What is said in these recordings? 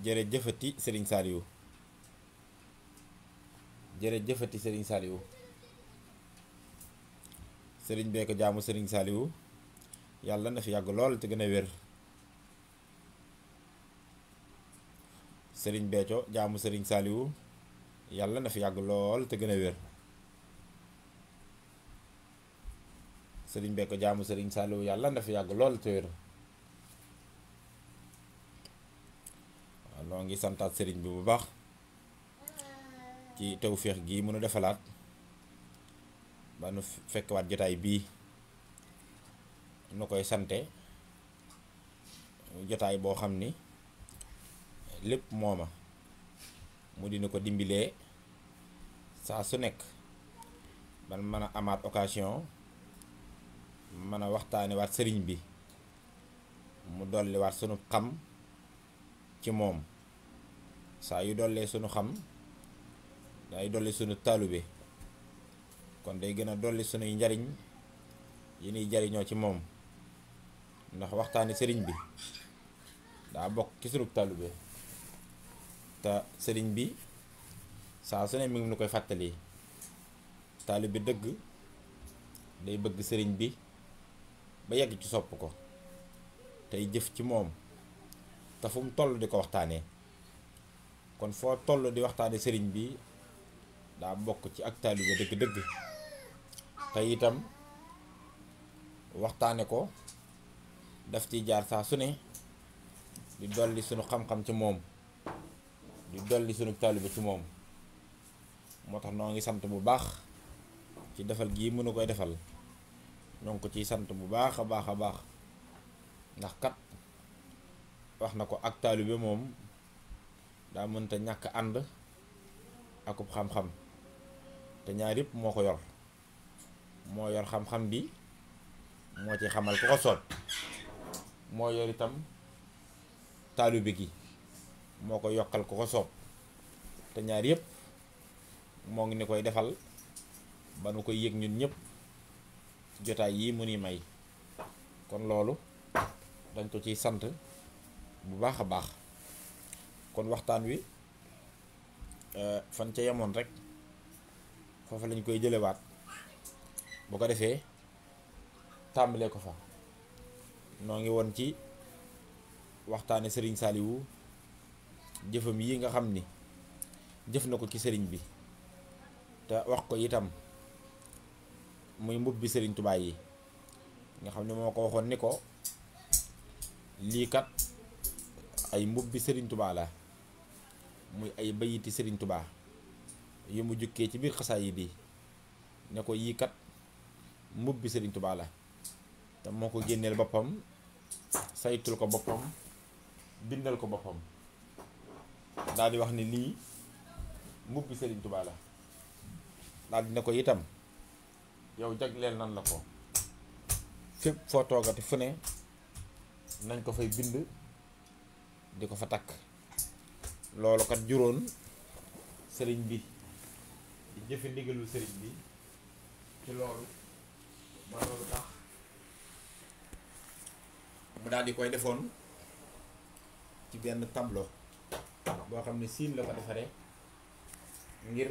jërëjëfati Serigne Saliou jërëjëfati Serigne Saliou Serigne bee ko jaamu Serigne Saliou yàlla na fi yàgg lool te gën a wér. Serigne Béthio jaamu Serigne Saliou yàlla na fi yàgg lool te gën a wér. Serigne Béthio jaamu Serigne Saliou yàlla na fi yàgg lool te wér. waaw noo ngi santaat Serigne bi bu baax ci tawféex gii mënu defalaat ba nu fekkwaat jotaay bii nu koy sante jotaay boo xam ni lépp mooma mu dina ko dimbilee saa su nekk ban mën a amaat occasion mën a waxtaane waat sëriñ bi mu dolli waat sunu xam ci moom saa yu dollee sunu xam day dolli sunu taalube kon day gën a dolli sunuy njariñ yi nuy jariñoo ci moom ndax waxtaane sëriñ bi daa bokk ci sunu taalube te sëriñ bi saa su ne mi ngi nu koy fàttali taalube dëgg day bëgg sëriñ bi ba yegg ci sopp ko tey jëf ci moom te fu mu toll di ko waxtaanee kon foo toll di waxtaane sëriñ bi daa bokk ci ak taalibe dëgg-dëgg te itam waxtaane ko daf ciy jaar saa su ne di dolli sunu xam-xam ci moom di dolli sunu taalibe ci moom moo tax noo ngi sant bu baax ci defal gii mënu koy defal ñoo ngi ko ciy sant bu baax a baax a baax ndax kat wax na ko ak taalibe moom daa mënta ñàkk ànd akub xam-xam te ñaar yëpp moo ko yor moo yor xam-xam bi moo ci xamal ku ko soob moo yor itam taalibe gi moo ko yokkal ku ko soob te ñaar yëpp moo ngi ni koy defal ba nu koy yëg ñun ñëpp jotaay yii mu ni may kon loolu dañ ko ciy sant bu baax a baax kon waxtaan wi fan ca yemoon rek foofa lañ koy jëlewaat bu ko defee tàmbalee ko fa noo ngi woon ci waxtaane sëriñ Saliou jëfam yi nga xam ni jëf na ko ci sëriñ bi te wax ko itam muy mbubbi sëriñ Tuubaa yi nga xam ne moo ko waxoon ni ko lii kat ay mbubbi sëriñ Tuubaa la muy ay bayiti sëriñ Tuubaa yu mu jukkee ci biir xasaayid yi ne ko yii kat mbubbi sëriñ Tuubaa la te moo ko génneel boppam saytul ko boppam bindal ko boppam daal di wax ni lii mbubbi sëriñ Tuubaa la daal di ne ko itam yow jagleel nan la ko fépp foo toogati fu ne nañ ko fay bind di ko fa takk loolu kat juróon sëriñ bi di jëfe ndigalul sëriñ bi ci loolu ba loolu tax mu daal di koy defoon ci benn tableau boo xam ne siin la ko defaree ngir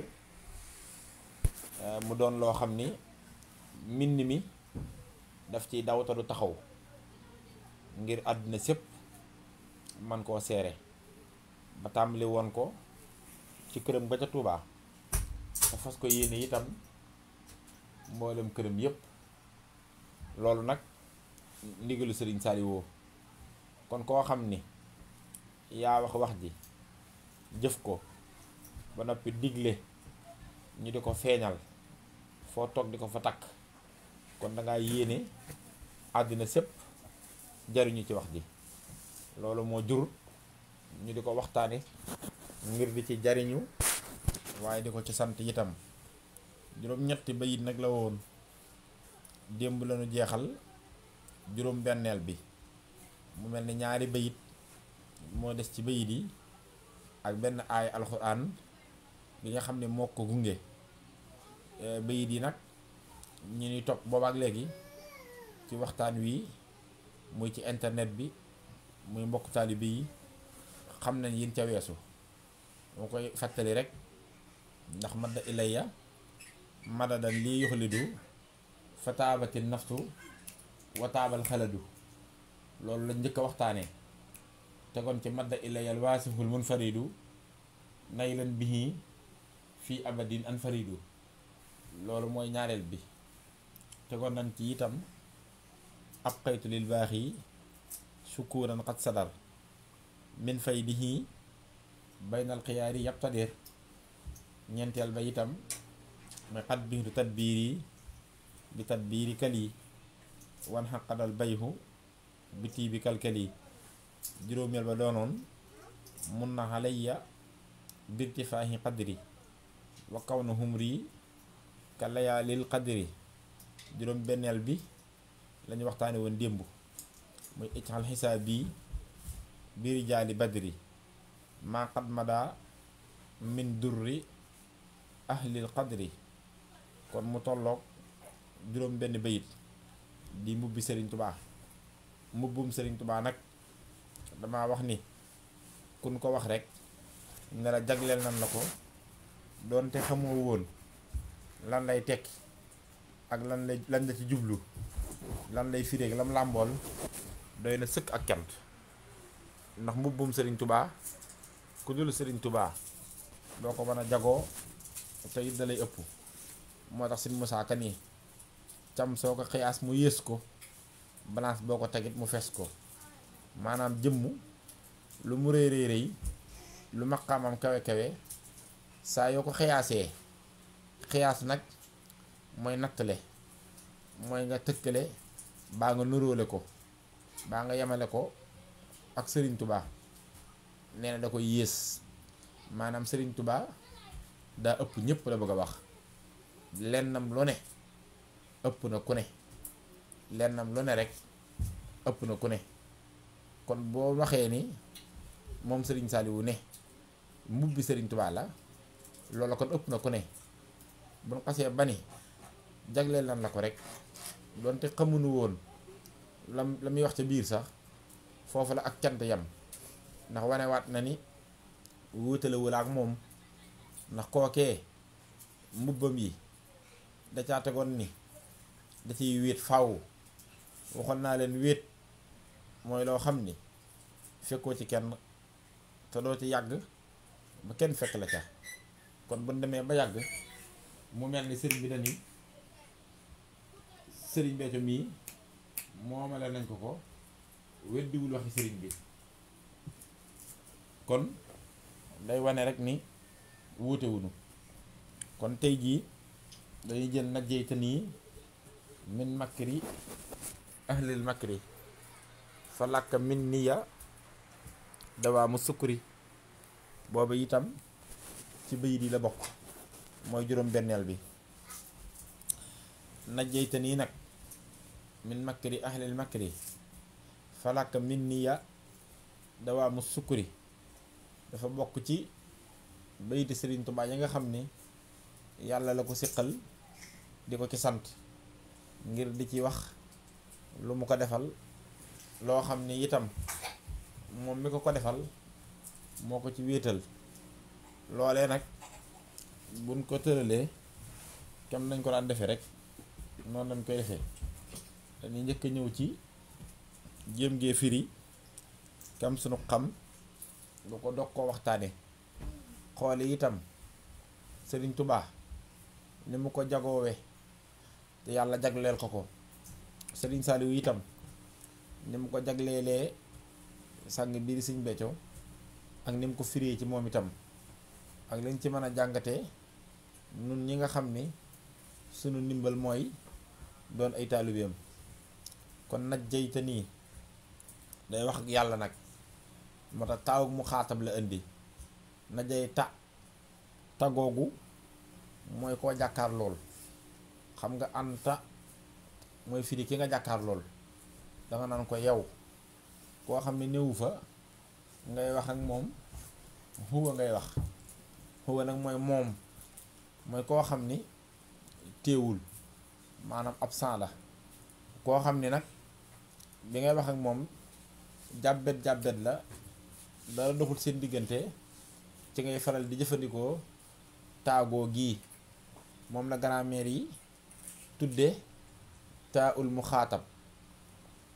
mu doon loo xam ni mbind mi daf ciy dawtalu taxaw ngir àdduna sépp man koo seere ba tàmbali woon ko ci këram ba ca Tuubaa te fas ko yéene itam mboolem këram yépp loolu nag ndigalu sëriñ Saliou kon koo xam ni yaa wax ji jëf ko ba noppi digle ñu di ko feeñal foo toog di ko fa takk kon dangaa yéene àddina sépp jariñu ci wax ji loolu moo jur ñu di ko waxtaane ngir di ci jariñu waaye di ko ci sant itam juróom-ñetti bayit nag la woon démb lañu jeexal juróom-benneel bi mu mel ni ñaari bayit moo des ci bayit yi ak benn aay alxuraan bi nga xam ne moo ko gunge bayit yi nag ñu ni topp boobaak léegi ci waxtaan wi muy ci internet bi muy mbokk taalibe yi xam nañ yin ca weesu. moo koy fàttali rek ndax madda ilayya madadan lii yuxlidu fa taabati naftu wa taabal xaladu loolu la njëkk a waxtaanee tegoon ci madda ilayal waasiful munfaridu naylan bihi fii abadin an faridu loolu mooy ñaareel bi. tegoon nañ ci itam ab xaytu lil baax yi sukuuran xat sadar min faydihi baynal xiyaari yabtadir. ñeenteel ba itam mooy xat biiru tadbiiri bi tadbiiri kali wan xaqadal bayhu biti bi kalkali. juróomeel ba doonoon mun na xalayya birtifaahi qadri wa kaw na humri ka layaalil qadri. juróom benneel bi lañu waxtaane woon démb muy ijxal xisaab bii biri jaali badri maa qad mada min durri ahlil qadri. kon mu tolloog juróom benn bayit di mbubbi Sëriñ Tubaa. mbubbum Sëriñ Tubaa nag dama wax ni kun ko wax rek ne la jagleel nan la ko doonte xamoo woon lan lay tekki ak lan la ci jublu lan lay firéeg lam làmbool doy na sëkk ak cant. ndax mbubbum Sëriñ Tubaa ku dul Sëriñ Tubaa doo ko mën a jagoo te it da lay ëpp. moo tax Sëriñ Musaa Ka nii cam soo ko xiyaas mu yées ko balance boo ko tegit mu fees ko. maanaam jëmm lu mu rëy rëy rëy lu maqaamam kawe kawe saa yoo ko xiyaasee xiyaas nag mooy nattale mooy nga tëkkale baa nga nuróole ko baa nga yemale ko ak Sëriñ Tubaa. nee na da koy yées maanaam Sëriñ Tubaa daa ëpp ñëpp la bëgg a wax. lennam lu ne ëpp na ku ne lennam lu ne rek ëpp na ku ne. kon boo waxee ni moom Sëriñ Saaliwu ne mbubbi Sëriñ Tubaa la loola kon ëpp na ku ne. bu ñu xasee ba ni jagleel nan la ko rek doonte xamuñu woon la muy wax ca biir sax foofu la ak cant yam. ndax wanewaat na ni wuutalewul ak moom ndax kookee mbubbam yi da caa tegoon ni da ciy wéet faaw. waxoon naa leen wéet mooy loo xam ni fekkoo ci kenn te doo ci yàgg ba kenn fekk la ca. kon bu demee ba yàgg mu mel ni sëriñ bi dañuy sëriñ Béthio mii moomale nañ ko ko weddiwul waxi sëriñ bi. kon day wane rek ni wuute wuñu. kon tey jii dañuy jël najjeyta nii min makri ahlil makri fa làkk min niya dawaa mu sukkuri. booba itam ci bayit yi la bokk mooy juróom benneel bi. najjeyta nii nag min makri ahlil makri fa làkk min niya dawaa mu sukkuri dafa bokk ci bayiti Sëriñ Tubaa yi nga xam ni yàlla la ko siqal di ko ci sant ngir di ci wax lu mu ko defal loo xam ni itam moom mi ko defal moo ko ci wéetal. loolee nag buñ ko tëralee kem nañ ko daan defee rek noonu lañ koy defee. dañuy njëkk a ñëw ci jéem gee firi kam sunu xam lu ko dog koo waxtaane. xoole itam Sëriñ Tubaa ni mu ko jagoowe te yàlla jagleel ko ko. Sëriñ Saaliwu itam ni mu ko jagleelee sàng biir Sëriñ Béthio ak ni mu ko firee ci moom itam ak lañ ci mën a jàngatee nun ñi nga xam ni sunu ndimbal mooy doon ay taalibeem. kon nag jeyta nii day wax ak yàlla nag moo tax taawug mu xaatab la indi. na jey tagoogu mooy koo jàkkaar lool. xam nga anta mooy firi ki nga jàkkaar lool danga naan ko yow. koo xam ne néewu fa ngay wax ak moom huwa ngay wax. huwa nag mooy moom mooy koo xam ni téewul maanaam absent la. koo xam ni nag bi ngay wax ak moom jàbbet la dara doxul seen diggante ci ngay faral di jëfandikoo taagoo gii moom la grammaire yi tudde taa ul mu xaatab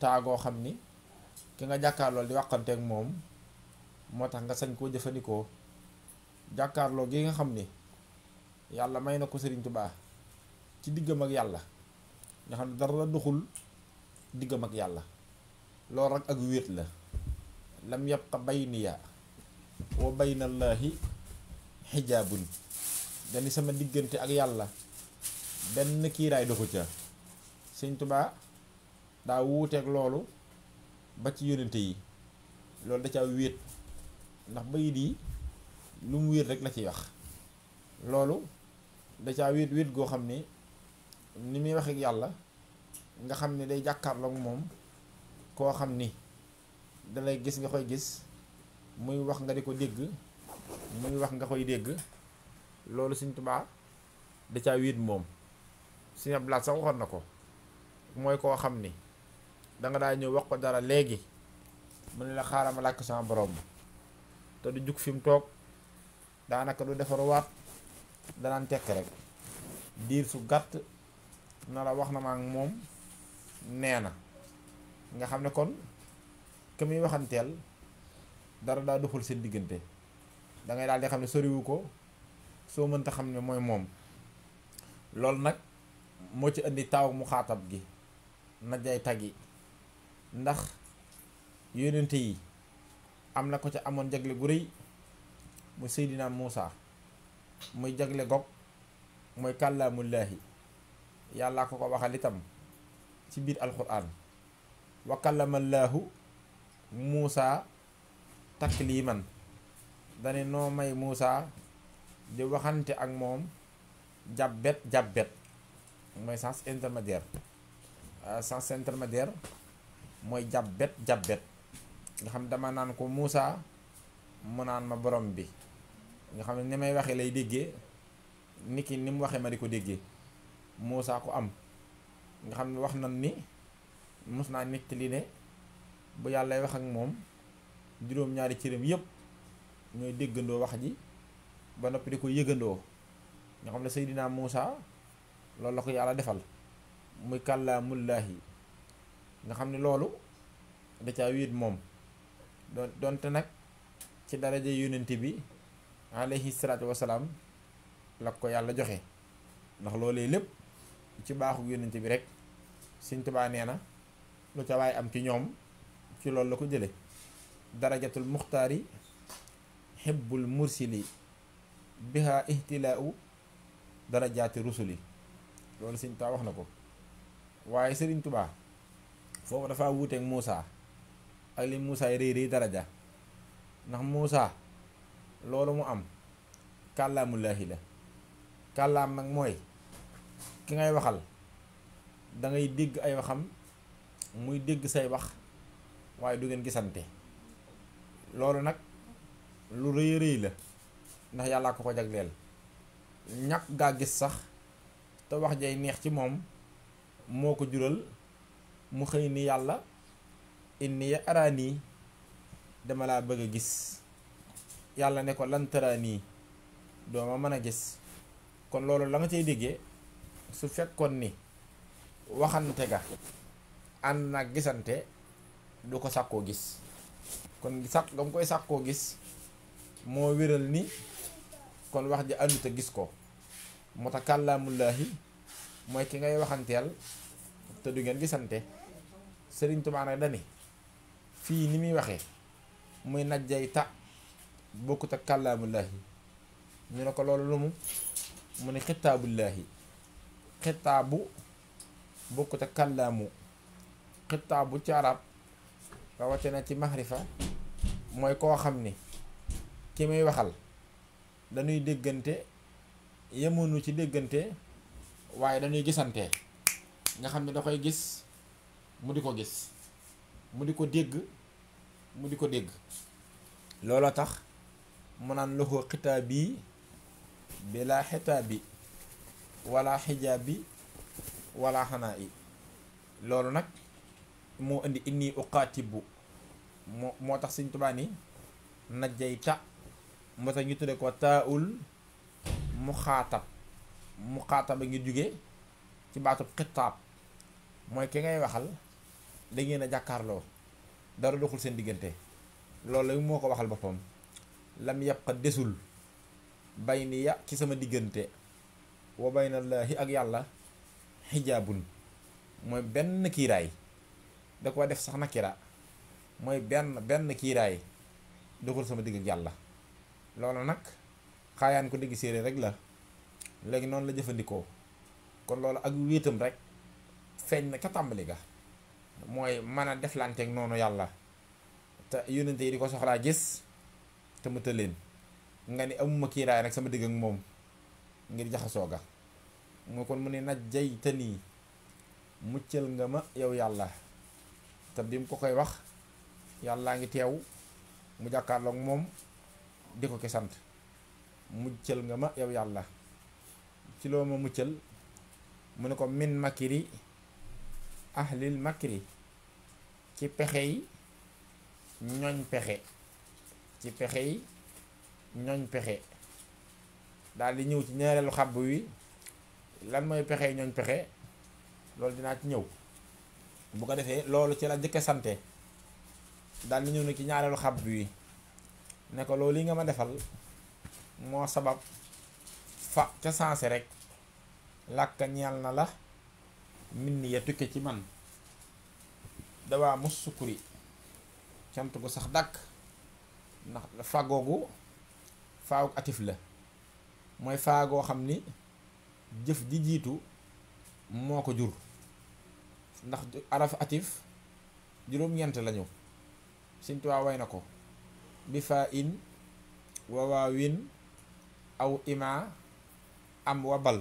taagoo xam ni ki nga jàkkaarlool di waxanteek moom moo tax nga sañ koo jëfandikoo jàkkaarloo gi nga xam ni yàlla may na ko Sëriñ Tuubaa ci diggam ak yàlla nga xam ne dara doxul diggam ak yàlla loolu rek ak wéet la lam yabqa bayniya wa baynallaahi xijaabun dani sama diggante ak yàlla benn kiiraay doxu ca. Sëriñ Tuubaa daa wuuteeg loolu ba ci yónnente yi loolu da ca wéet ndax bayit yi lu mu wéet rek la ciy wax loolu da caa wéet goo xam ni muy wax ak yàlla nga xam ni day jàkkaarloog moom koo xam ni dalay gis nga koy gis muy wax nga di ko dégg muy wax nga koy dégg loolu Sëriñ Tuubaa da caa wéet moom. Sëriñ Abdu Lahat sax waxoon na ko mooy koo xam ni danga daa ñëw wax ko dara léegi mu ne la xaaral ma laaj ko sama borom te du jug fi mu toog daanaka du defaruwaat danaan tekk rek diir su gàtt na la wax na ma ak moom nee na nga xam ne kon ke muy waxanteel dara daa doxul seen diggante dangay daal di xam ne soriwu ko soo mënta xam ne mooy moom. loolu nag moo ci indi taaw mu xaatab gi najjay tagi ndax yónnente yi am na ko ca amoon jagle gu rëy mu Seydina Muusa muy jagle gog mooy kàllaamullaahi yàllaa ko waxal itam ci biir alxuraan wa kallamallaahu Muusa takliiman dane noo may Muusa di waxante ak moom jàbbet mooy sens intermédiaire sens intermédiaire mooy jàbbet nga xam dama naan ko Muusa mu naan ma borom bi nga xam ne ni may waxee lay déggee niki ni mu waxee ma di ko déggee Muusa ko am nga xam ne wax nan ni mos naa nit li ne bu yàlla wax ak moom juróom-ñaari cëram yépp ñooy déggandoo wax ji ba noppi di ko yëgandoo nga xam ne Seydina Muusa loolu la ko yàlla defal muy kàllaamullaahi nga xam ne loolu da caa wéet moom donte nag ci daraja yónnente bi alayhi salaatu wasalaam la ko yàlla joxe ndax loolee lépp ci baaxu yónnente bi rek Sëriñ Tuubaa nee na lu ca waay am ci ñoom ci loolu la ko jële darajatul muxtaari hibbul mursili biha ihtilaau darajaati rusuli loolu Sëriñ Tuubaa wax na ko waaye Sëriñ Tuubaa foofu dafa wuuteeg Muusa ak li Muusa yi rëy daraja ndax Muusa loolu mu am kàllaamullaahi la kàllaam nag mooy ki ngay waxal dangay dégg ay waxam muy dégg say wax waaye du ngeen gisante loolu nag lu rëy la ndax yàllaa ko jagleel ñàkk gaa gis sax te wax jay neex ci moom moo ko jural mu xëy ni yàlla inni ya araanii dama laa bëgg a gis yàlla ne ko lan taraanii doo ma mën a gis kon loolu la nga cay déggee su fekkoon ni waxante ga ànd nag gisante du ko sàkkoo gis kon sàkk nga mu koy sàkkoo gis moo wéral ni kon wax ji àndut a gis ko moo tax kàllaamullaahi mooy ki ngay waxanteel te du ngeen gisante. Sëriñ Tuubaa nag dani fii ni muy waxee muy najjay ta bokkut ak kàllaamullaahi ñu ne ko loolu lu mu ne xitaabullaahi xitaabu bokkut ak kàllaamu xitaabu ci arab rawatina ci maxrifa mooy koo xam ni ki muy waxal dañuy déggante yemunu ci déggante waaye dañuy gisante nga xam ne da koy gis mu di ko gis mu di ko dégg mu di ko dégg looloo tax mu naan loxo xitaabi bila xitaabi wala xijaabi wala xanaa i loolu nag moo indi inni uqaatibu moo tax Sëriñ Tuubaa ni najjayta moo tax ñu tudde ko taaul muxaatab a ngi jóge ci baatub xitaab mooy ki ngay waxal da ngeen a jàkkaarloo dara doxul seen diggante loolu moo ko waxal boppam lam yabqa desul bayni ya ci sama diggante wa baynallaahi ak yàlla xijaabun mooy benn kiiraay da ko def sax nakira mooy benn kiiraay doxul sama digg ak yàlla loolu nag xaayaan ko dégg séeréer rek la léegi noonu la jëfandikoo kon loolu ak wéetam rek feeñ na ca tàmbali ga mooy mën a deflanteeg noonu yàlla te yónnente yi di ko soxlaa gis te mu tëleen nga ni amuma kiiraay nag sama digg ak moom ngir jaxasoo ga mu kon mu ne najjaytanii muccal nga ma yow yàlla te bi mu ko koy wax yàllaa ngi teew mu jàkkaarloog moom di ko ki sant muccal nga ma yow yàlla ci loo ma muccal mu ne ko min makiri ahlil makri ci pexe yi ñooñ pexe ci pexe yi ñooñ pexe daal di ñëw ci ñaareelu xàbb wi lan mooy pexe yi ñooñ pexe loolu dinaa ci ñëw bu ko defee loolu ci la jëkke sante daal di ñëw na ci ñaareelu xàbb wi ne ko loolu yi nga ma defal moo sabab fa ca saase rek làkka ñeel na la min ni ya tukke ci man dawaa mus sukkuri cant gu sax dàkk ndax fagoogu faawuk atif la mooy faagoo xam ni jëf ji jiitu moo ko jur ndax araf atif juróom-ñeent lañu Sëñ Tuubaa way na ko bi faa in wa waawin aw ima am wa bal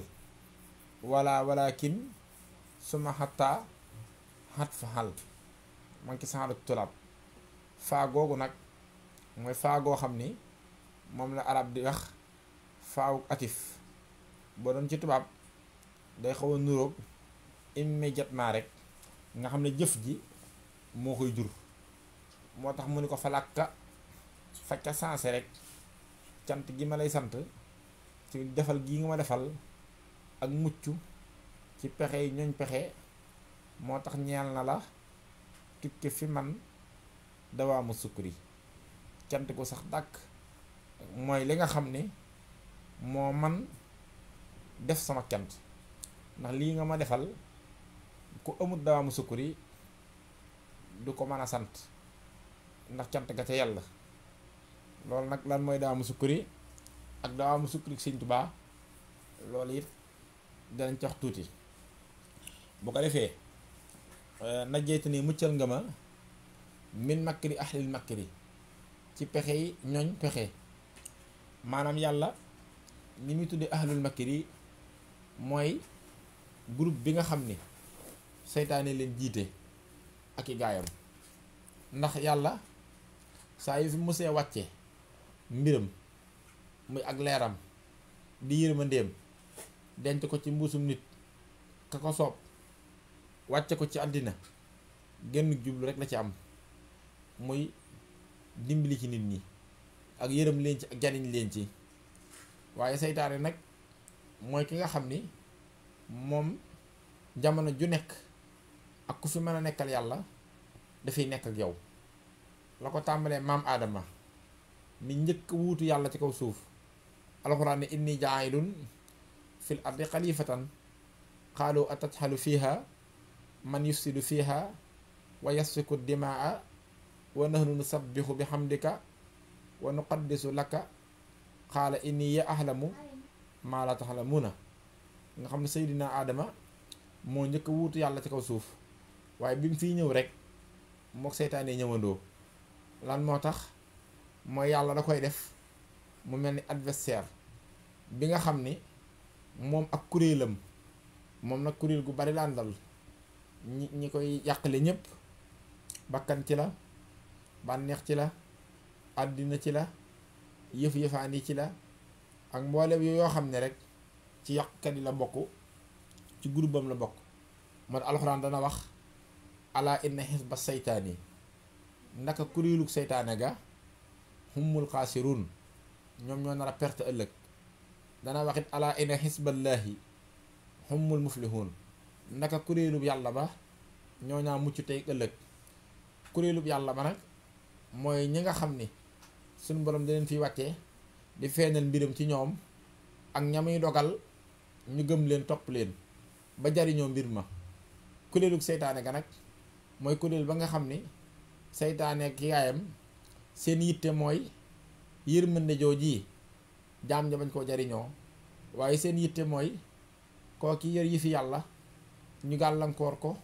walakin suma xataa xat fa xal man ki saxalu tulaab faa googu nag mooy faa goo xam ni moom la arab di wax faawuk atif boo doon ci tubaab day xaw a nuróog immédiatement rek nga xam ne jëf ji moo koy jur moo tax mu ni ko falakka facca sensé rek cant gi ma lay sant ci defal gii nga ma defal ak mucc ci pexe yi ñooñ pexe moo tax ñeel na la tukke fi man dawaamu sukkuri cant ko sax dàkk mooy li nga xam ni moo man def sama cant ndax lii nga ma defal ku amut dawaamu sukkuri du ko mën a sant ndax cant ga ca yàlla loolu nag lan mooy dawaamu sukkuri ak dawaamu sukkuri Sëñ Tuubaa loolu it danañ ci wax tuuti bu ko defee najjeyte ni muccal nga ma min makri ahlil makri ci pexe yi ñooñ pexe maanaam yàlla ni muy tuddee ahlul makri mooy groupe bi nga xam ni seytaane leen jiite ak i gaayam ndax yàlla saa yu fi musee wàcce mbiram muy ak leeram di yërmandeem denc ko ci mbuusum nit ka ko soob wàcce ko ci àddina genn jublu rek la ci am muy dimbali ci nit ñi ak yërëm leen ci ak jariñ leen ci waaye seytaane nag mooy ki nga xam ni moom jamono ju nekk ak ku fi mën a nekkal yàlla dafay nekk ak yow la ko tàmbalee maam aadama mi njëkk wuutu yàlla ci kaw suuf alxuraan ne inni jaayilun fil ardi xalifatan qaalu atajxalu fiha man yufsidu fiha wa yasfiku dimaa wa nahnu nusabbihu bi hamdika wa nuqaddisu laka qaala inni ya ahlamu maa la taxlamuuna nga xam ne Seydina Adama moo njëkk wuutu yàlla ci kaw suuf waaye bi mu fiy ñëw rek mook seytaane ñëwandoo lan moo tax mooy yàlla da koy def mu mel ni adversaire bi nga xam ni moom ak kuréelam moom nag kuréel gu bari laan dal ñi koy yàqale ñépp bakkan ci la bànneex ci la àddina ci la yëf-yëfaan yi ci la ak mboolem yoo xam ne rek ci yàqkat yi la bokk ci groupam la bokk man alxuraan dana wax ala inna xisba seytaani naka kuréelug seytaane ga humul xaasiruun ñoom ñoo nar a perte ëllëg. dana waxit ala inna xisballaahi humul muflihun naka kuréelub yàlla ba ñoo ñaa mucc tey ëllëg. kuréelub yàlla ba nag mooy ñi nga xam ni suñu borom di leen fi wàccee di feeñal mbiram ci ñoom ak ñamuy dogal ñu gëm leen topp leen ba jariñoo mbir ma. kuréelug seytaane ga nag mooy kuréel ba nga xam ni seytaane ak yaayam seen yitte mooy yërmande jooji jaam ja bañ koo jariñoo, waaye seen yitte mooy koo ki yor yi fi yàlla ñu gàllankoor ko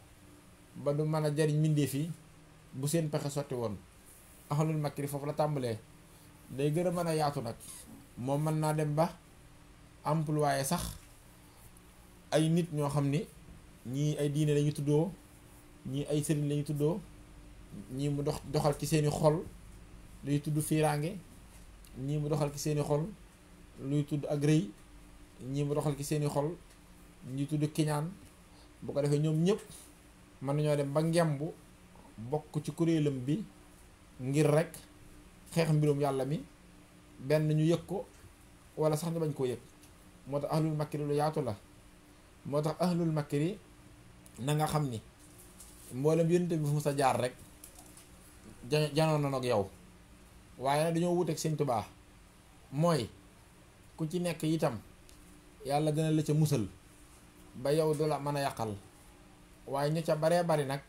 ba du mën a jariñ mbindéef yi bu seen pexe sotti woon. ahlul makri foofu la tàmbalee, day gën a mën a yaatu nag. moom mën naa dem ba employé sax ay nit ñoo xam ni ñii ay diine lañu tuddoo, ñii ay sëriñ lañu tuddoo, ñii mu doxal ci seeni xol luy tudd fiiraange, ñii mu doxal ci seeni xol luy tudd ak rëy, ñii mu doxal ci seeni xol ñuy tudd kiñaan. bu ko defee ñoom ñëpp mën nañoo dem ba ngemb bokk ci kuréelam bi ngir rek xeex mbirum yàlla mi, benn ñu yëg ko wala sax ñu bañ koo yëg. moo tax ahlul makri lu yaatu la. moo tax ahlul makri na nga xam ni mboolem yonent bi fu mu sa jaar rek janoon na ak yow, waaye nag dañoo wuteeg Sëñ Tuubaa. mooy ku ci nekk itam yàlla dina la ca musal ba yow du la mën a yàqal, waaye ñu ca baree bari nag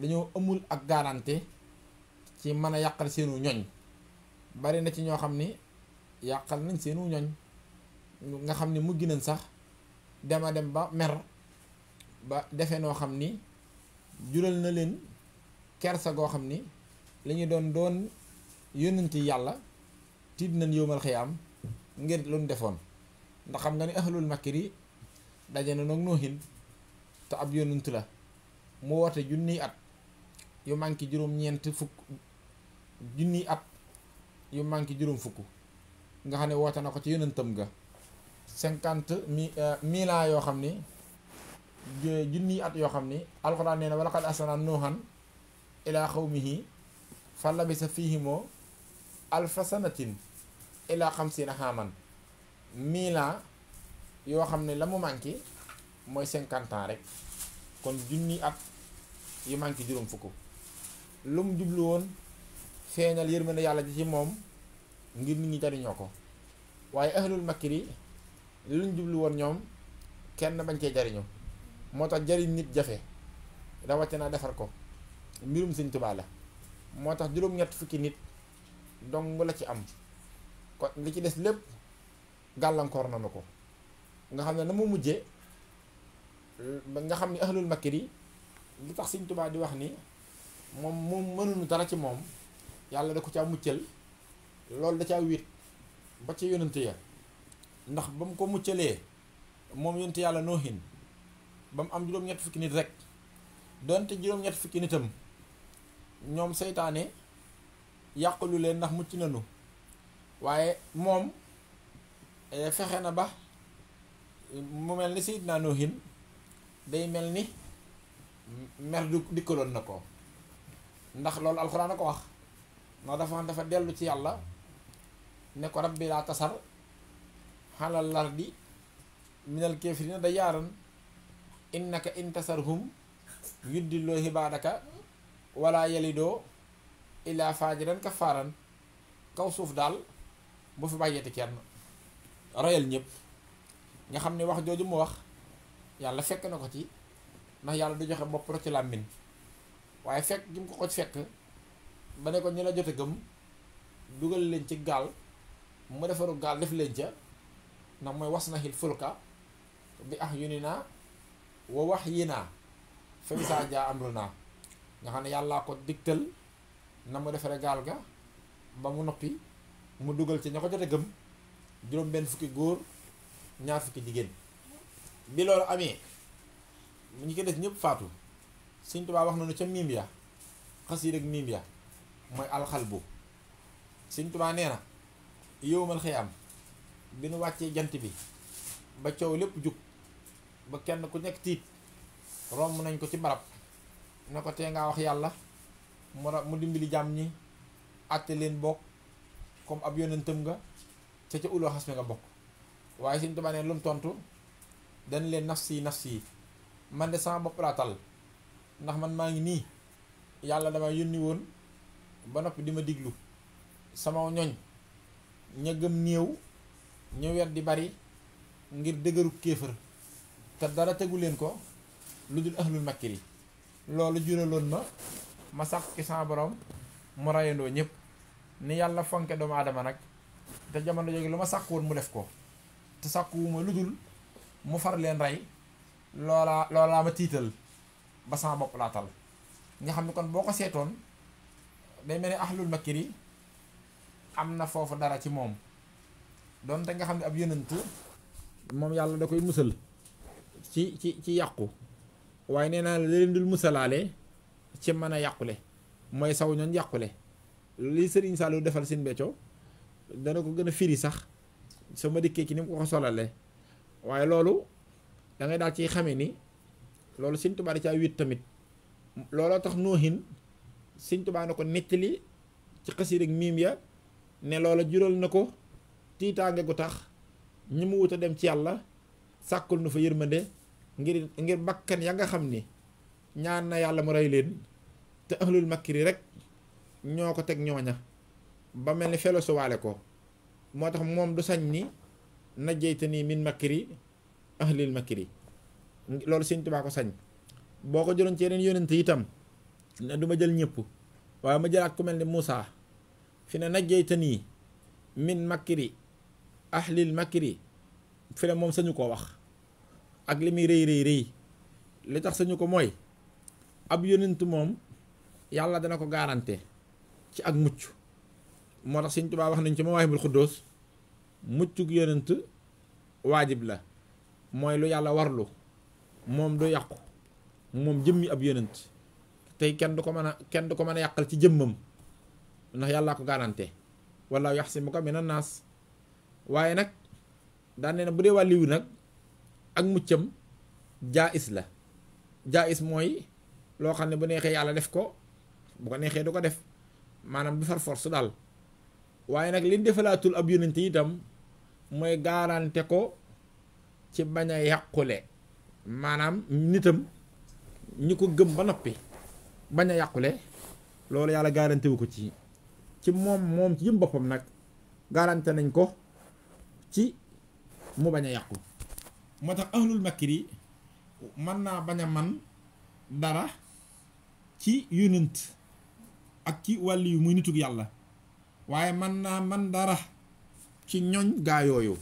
dañoo amul ak garantie ci mën a yàqal seenu ñoñ. bari na ci ñoo xam ni yàqal nañ seenu ñoñ, nga xam ni mujj nañ sax dema dem ba mer ba defe noo xam ni jural na leen kersa goo xam ni li ñu doon yónnanti yàlla tiit nañ yowmal xiyaam ngir lu ñu defoon. ndax xam nga ni ahlul makri daje na noog noohin te ab yónnantu la, mu woote junniy at yu manqué juróom-ñeent fukk, junniy at yu manqué juróom fukk, nga xam ne woote na ko ci yónnantam ga 50 ans yoo xam ni junniy at yoo xam ni alxuraan nee na wa laqad arsalnaa nuuhan ilaa qawmihi fa labisa fiihimoo alfa sanatin ilaa 50 aaman. 1000 ans yoo xam ne la mu manqué mooy 50 ans rek, kon junniy at yu manqué juróom fukk. lu mu jublu woon feeñal yërmande yàlla ji ci moom ngir nit ñi jariñoo ko, waaye ahlul makri lu ñu jublu woon ñoom kenn bañ cee jariñu. moo tax jariñ nit jafe, rawatina defar ko mbirum Sëñ Tuubaa la. moo tax juróom-ñett fukki nit dong la ci am, kon li ci des lépp gàllankoor nanu ko. nga xam ne na mu mujje nga xam ni ahlul makri li tax Sëñ Tuubaa di wax ni moom mënuñu dara ci moom, yàlla da ko caa muccal. loolu da caa wéet ba ci yonent ya, ndax ba mu ko muccalee moom yonent yàlla noohin ba mu am juróom-ñett fukki nit rek, donte juróom-ñett fukki nitam ñoom seytaane yàqulu leen ndax mucc nañu, waaye moom fexe na ba mu mel ni Seydina noohin day mel ni mer du dikkaloon na ko. ndax loolu alxuraan a ko wax, ndax dafa dellu ci yàlla ne ko rabbi laa tasar xalal lardi minal kaafiriina dayyaaran innaka intasarhum yuddiloo xibaadaka wala yalidoo illaa faajiran kafaaran. kaw suuf daal bu fi bàyyeeti kenn, reyal ñëpp. nga xam ne wax jooju mu wax yàlla fekk na ko ci, ndax yàlla du joxe bopp rek ci làmmiñ, waaye fekk gi mu ko fekk ba ne ko ñi la jote gëm dugal leen ci gaal, mu defaru gaal def leen ca, ndax mooy was na xil fulka bi ahyuninaa wa wahyinaa fa izaa jaa amrunaa. nga xam ne yàllaa ko digtal na mu defare gaal ga ba mu noppi, mu dugal ci ña ko jote gëm juróom benn fukki góor 2 fukki jigéen. bi loolu amee ñi ko des ñëpp faatu. Sëñ Tuubaa wax nañu ca miim ya, xasiida ak miim ya mooy alxalbu. Sëñ Tuubaa nee na yowmal xiyaam bi nu wàccee jant bi ba coow lépp jug ba kenn ku nekk tiit, romb nañ ko ci barab ne ko tee ngaa wax yàlla mu dimbali jàmm ñi àtte leen bokk comme ab yonentam nga ca uloo xas mi nga bokk. waaye Sëñ Tuubaa ne lu mu tontu dañ leen nafsi man de sama bopp laa tal ndax man maa ngi nii yàlla dama yónni woon ba noppi di ma diglu sama ñoñ ña gëm néew ñu wet di bari ngir dëgëru kéefër te dara tegu leen ko lu dul ahlul makkiri loolu juraloon ma sàkk ci sama borom mu rayandoo ñëpp ni yàlla fonke doomu aadama nag te jamono jóge lu ma sàkk woon mu def ko te sàkkuwuma lu dul mu far leen rey loolaa ma tiital ba sama bopp laa tal nga xam ne kon boo ko seetoon day mel ni ahlul makkiri am na foofu dara ci moom doonte nga xam ne ab yonent moom yàlla da koy musal ci yàqu waaye nee naa la leen dul musalaale ci mën a yàqule mooy saw ñoon yàqule li Sëriñ Saliou defal Sëñ Béthio dana ko gën a firi sax sama dikkee ci ni mu ko solale waaye loolu da ngay daal ciy xame ni loolu Sëñ Tuubaa da caa wét tamit looloo tax noohin Sëñ Tuubaa na ko nettali ci xasiid ak miim ya ne loola jural na ko tiitaange gu tax ñi mu wut a dem ci yàlla sàkkul nu fa yërmande ngir bakkan ya nga xam ni ñaan na yàlla mu rey leen te ahlul makkiri rek ñoo ko teg ñooña ba mel ni felo suwaale ko moo tax moom du sañ ni najjaytanii min makkiri ahlil makkiri loolu Sëñ Tuubaa ko sañ boo ko jëloon ci yeneen yonent itam ne du ma jël ñëpp waaye ma jëlaat ku mel ni Muusaa fi ne najjaytanii min makkiri ahlil makkiri fi ne moom sañu koo wax ak li muy rëy li tax sañu ko mooy ab yonent moom yàlla dana ko garanté ci ak mucc moo tax Sëñ Tuubaa wax nañ ci Mawaahibul Xuddoos muccug yonent waajib la mooy lu yàlla warlu moom du yàqu moom jëmmi ab yonent tey kenn du ko mën a yàqal ci jëmmam ndax yàllaa ko garanté wallaahu yaxsimuka minan naas waaye nag daan ne na bu dee wàlliwu nag ak muccam jaais la jaais mooy loo xam ne bu neexee yàlla def ko bu ko neexee du ko def maanaam du far force daal waaye nag li defalaatul ab yonent itam mooy garanté ko ci bañ a yàqule maanaam nitam ñi ko gëm ba noppi bañ a yàqule loolu yàlla garanté wu ko ci moom ci yëm boppam nag garanté nañ ko ci mu bañ a yàqu moo tax ahlul makkiri mën naa bañ a man dara ci yonent ak ci wàll yu muy nitug yàlla waaye mën naa man dara ci ñoñ gaa yooyu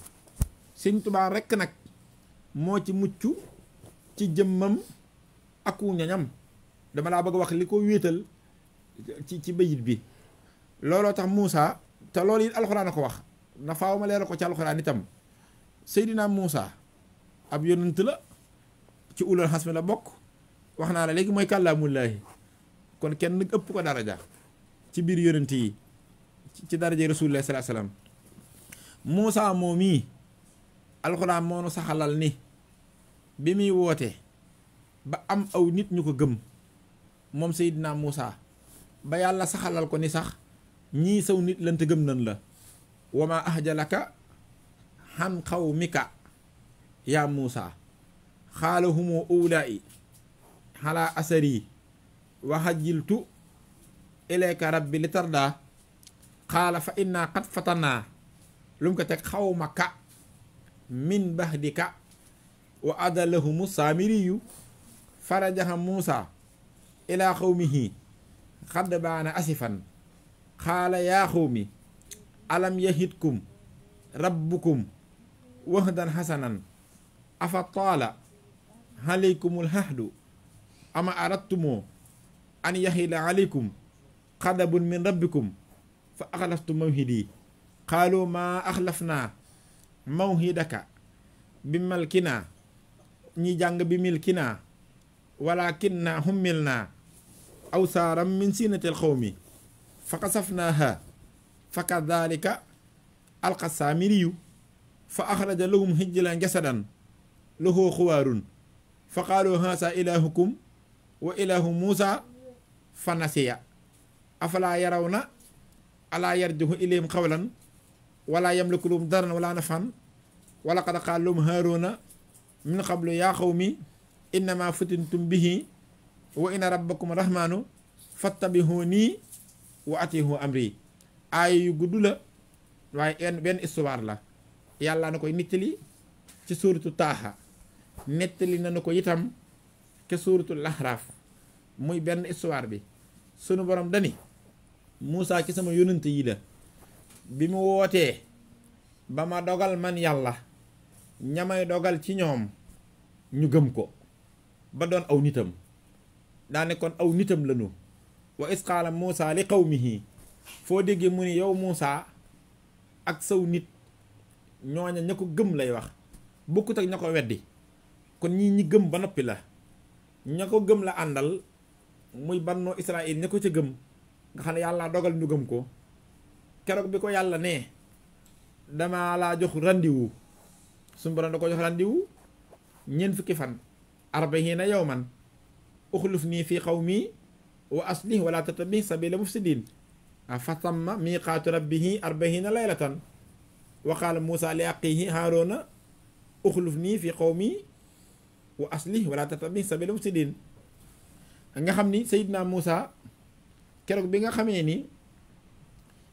Sëñ Tuubaa rekk nag moo ci mucc ci jëmmam ak wu ñoñam dama laa bëgg a wax li ko wéetal ci bayit bi looloo tax Muusaa te loolu it alxuraan a ko wax na faaw ma leeral ko ci alxuraan itam Seydina Muusaa ab yonent la ci ulul xasmi la bokk wax naa la léegi mooy kàllaamullaahi kon kenn ëpp ko daraja ci biir yonent yi ci daraja Rasulullah sallallahu alayhi wasallam Muusaa moo mii alxuraan moo nu saxalal ni bi muy woote ba am aw nit ñu ko gëm moom Seydina Muusaa ba yàlla saxalal ko ni sax ñii saw nit lante gëm nan la wa maa ahjalaka xan qawmika yaa Muusaa xaala humu ulaa'i xalaa asari wa hajjiltu ilayka rabbi li tardaa xaala fa inna qad fatanaa lu mu ko teg xawmaka min bahdika wa adalahumu saamiriyu farajaha Muusaa ilaa xawmihi xadd baana asifan xaala yaa xawmi alam yahidkum rabbukum wahdan xasanan afa taala alaykumul hahdu ama aradtumoo an yahila alaykum xadabun min rabbikum fa axlaftu mawhidi qaalu maa axlafnaa mawhidaka bi malkinaa ñi jàng bi milkinaa walakinnaa hummilnaa awsaaram min sinatil xawmi fa kasafnaaha fa kadalika alqa saamiriyu fa axraja lahum hijlan jasadan lahu xuwaarun fa qaalu haasa ilaahukum wa ilaahu Muusaa fa nasiya afalaa yarawna alaa yarjihu ilayhim qawlan wala yamliku lahum daran wala nafan wala qad qaala lahum haaruna min qablu yaa qawmi innama futintum bihi wa inna rabbakum rahmanu fattabihuuni wa atihu amri. aaya yu gudd la waaye benn histoire la yàlla na koy nettali ci suuratu taaha nettali na ko itam ke suuratu lahraaf muy benn histoire bi. sunu borom dani Muusaa ci sama yónnent yi la bi mu wootee ba ma dogal man yàlla ñamay dogal ci ñoom ñu gëm ko ba doon aw nitam daane kon aw nitam lañu. wa is qaala Muusaa li qawmihi foo déggee mu ni yow Muusaa ak saw nit ñooña ña ko gëm lay wax bokkut ak ña ko weddi. kon ñii ñi gëm ba noppi la ña ko gëm la àndal muy bannoo Israël ña ko ca gëm nga xam ne yàlla dogal ñu gëm ko. keroog bi ko yàlla ne dama laa jox randiwu suñu borom da ko jox randiwu ñeent fukki fan arbahiina yawman uxluf nii fii qawmi wa aslih wala tattabi sabila mufsidin fa tamma miqaatu rabbihi arbahiina laylatan wa qaala Muusaa li axiihi Haaruuna uxluf nii fii qawmi wa aslih wala tattabi sabila mufsidin. nga xam ni Seydina Muusaa keroog bi nga xamee ni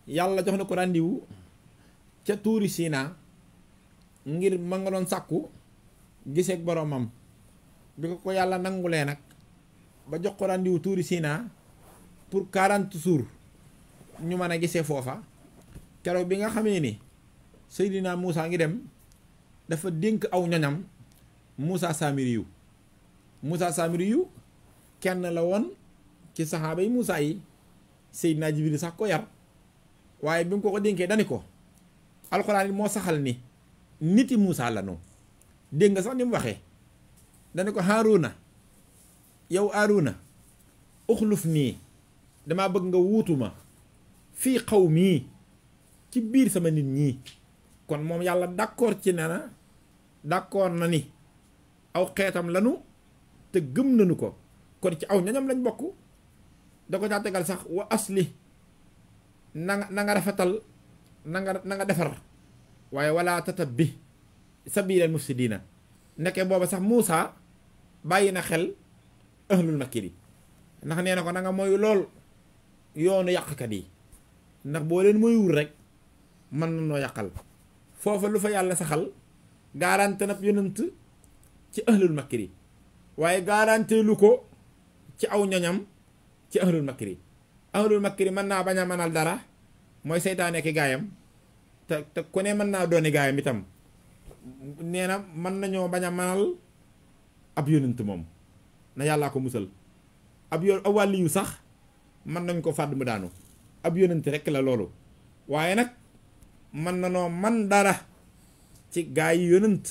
yàlla jox na ko rendez-vous ca tuuri Siina ngir ma nga doon sàkku giseek boroomam bi ko yàlla nangulee nag ba jox ko rendez-vous tuuri Siina pour 40 jours ñu mën a gisee foofa. keroog bi nga xamee ni Seydina Muusaa ngi dem dafa dénk aw ñoñam Muusaa Saamiriyu. Muusaa Saamiriyu kenn la woon ci saxaaba yi Muusaa yi. Seydina Jibril sax ko yar waaye bi mu ko dénkee dani ko alxuraan moo saxal ni niti Muusaa la noonu dégg nga sax ni mu waxee dani ko Haaruna yow Haaruna uxluf nii damaa bëgg nga wuutuma fii qawmi ci biir sama nit ñi. kon moom yàlla d'accord ci ne na d'accord na ni aw xeetam lanu te gëm nañu ko kon ci aw ñañam lañ bokk. da ko caa tegal sax wa asli na nga rafetal na nga defar waaye wala tatabbi sabiilal mufsidiina. nekkee booba sax Muusaa bàyyi na xel ahlul makri ndax nee na ko na nga moyu lool yoonu yàqkat yi ndax boo leen moywul rek mën na noo yàqal. foofa lu fa yàlla saxal garanté nag yonent ci ahlul makri waaye garanté lu ko ci aw ñoñam ci ahlul makri. ahlul makri mën naa bañ a mënal dara mooy seytaane ki gaayam te ku ne mën naa dooni gaayam itam. nee na mën nañoo bañ a mënal ab yonent moom na yàllaa ko musal. ab wàlli yu sax mën nañ ko fàdd mu daanu ab yonent rekk la loolu. waaye nag mën na noo man dara ci gaa yi yonent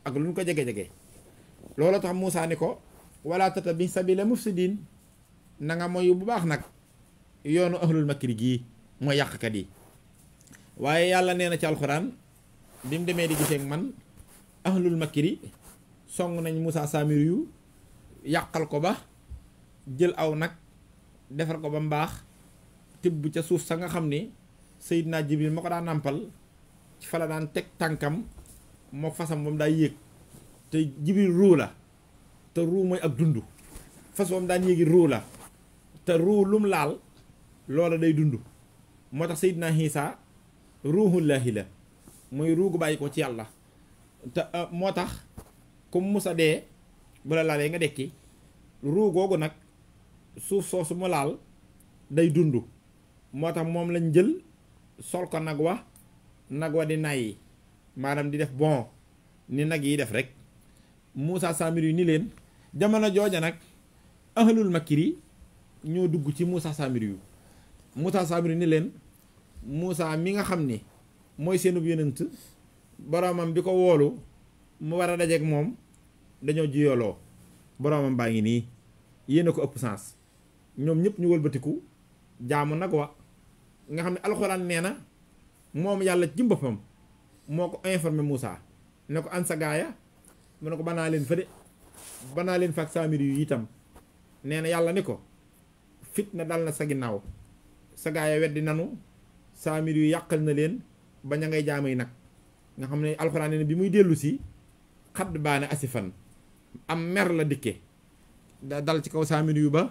ak lu ñu ko jege-jege. loolu tax Muusaa ni ko wala tattabi sabila mufsidin na nga moyu bu baax nag yoonu ahlul makri gii mooy yàqkat yi. waaye yàlla nee na ci alxuraan bi mu demee di giseek man ahlul makri song nañ Muusaa Saamiriyu yàqal ko ba jël aw nag defar ko ba mbaax tibb ca suuf sa nga xam ni Seydina Jibril ma ko daan nàmpal ci fa la daan teg tànkam moo fasam ba mu daa yéeg te Jibril ruu la te ruu mooy ak dund. fas ba mu daan yéegi ruu la te ruu lum laal loola day dund. moo tax Seydina Iisaa ruuhullaahi la muy ruu gu bàyyi ko ci yàlla te moo tax comme musa dee bu la laalee nga dekki ruu googu nag suuf soosu mu laal day dund. moo tax moom lañ jël sol ko nag wa di nay maanaam di def bon ni nag yi def rek. Muusaa Saamiriyu ni leen jamono jooja nag ahlul makri ñoo dugg ci Muusaa Saamiriyu. Muusaa Saamiriyu ni leen Muusaa mi nga xam ni mooy seenub yonent boroomam bi ko woolu mu war a dajeek moom dañoo jiyooloo boroomam baa ngi nii yéen a ko ëpp sens. ñoom ñëpp ñu wëlbatiku jaamu nag wa nga xam ne alxuraan nee na moom yàlla ci boppam moo ko informé Muusaa ne ko an sa gaaya mu ne ko banaa leen fa de banaa leen fa ak Saamiriyu itam. nee na yàlla ni ko fitna dal na sa ginnaaw sa gaaya weddi nanu saamir yu yàqal na leen ba ña ngay jaamay nag nga xam ne alxuraan ne bi muy dellu si xadd baane asifan am mer la dikke da dal ci kaw saamir yu ba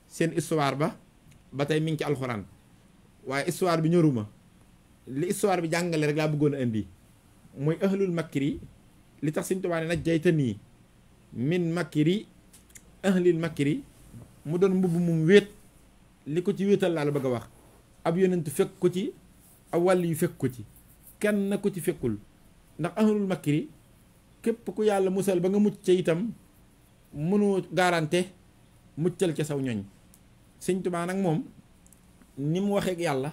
seen histoire ba tey mi ngi ci alxuraan waaye histoire bi ñoruma li histoire bi jàngale rek laa bëggoon a indi mooy ahlul makri li tax Sëñ Tuubaa ne nag jayta nii min makri ahlil makri mu doon mbubb mum wéet li ko ci wéetal laa la bëgg a wax ab yonent fekk ko ci ab wàll yu fekk ko ci kenn ko ci fekkul ndax ahlul makri képp ku yàlla musal ba nga mucc ca itam mënu garanté muccal ca saw ñoñ Sëñ Tuubaa nag moom ni mu waxee ak yàlla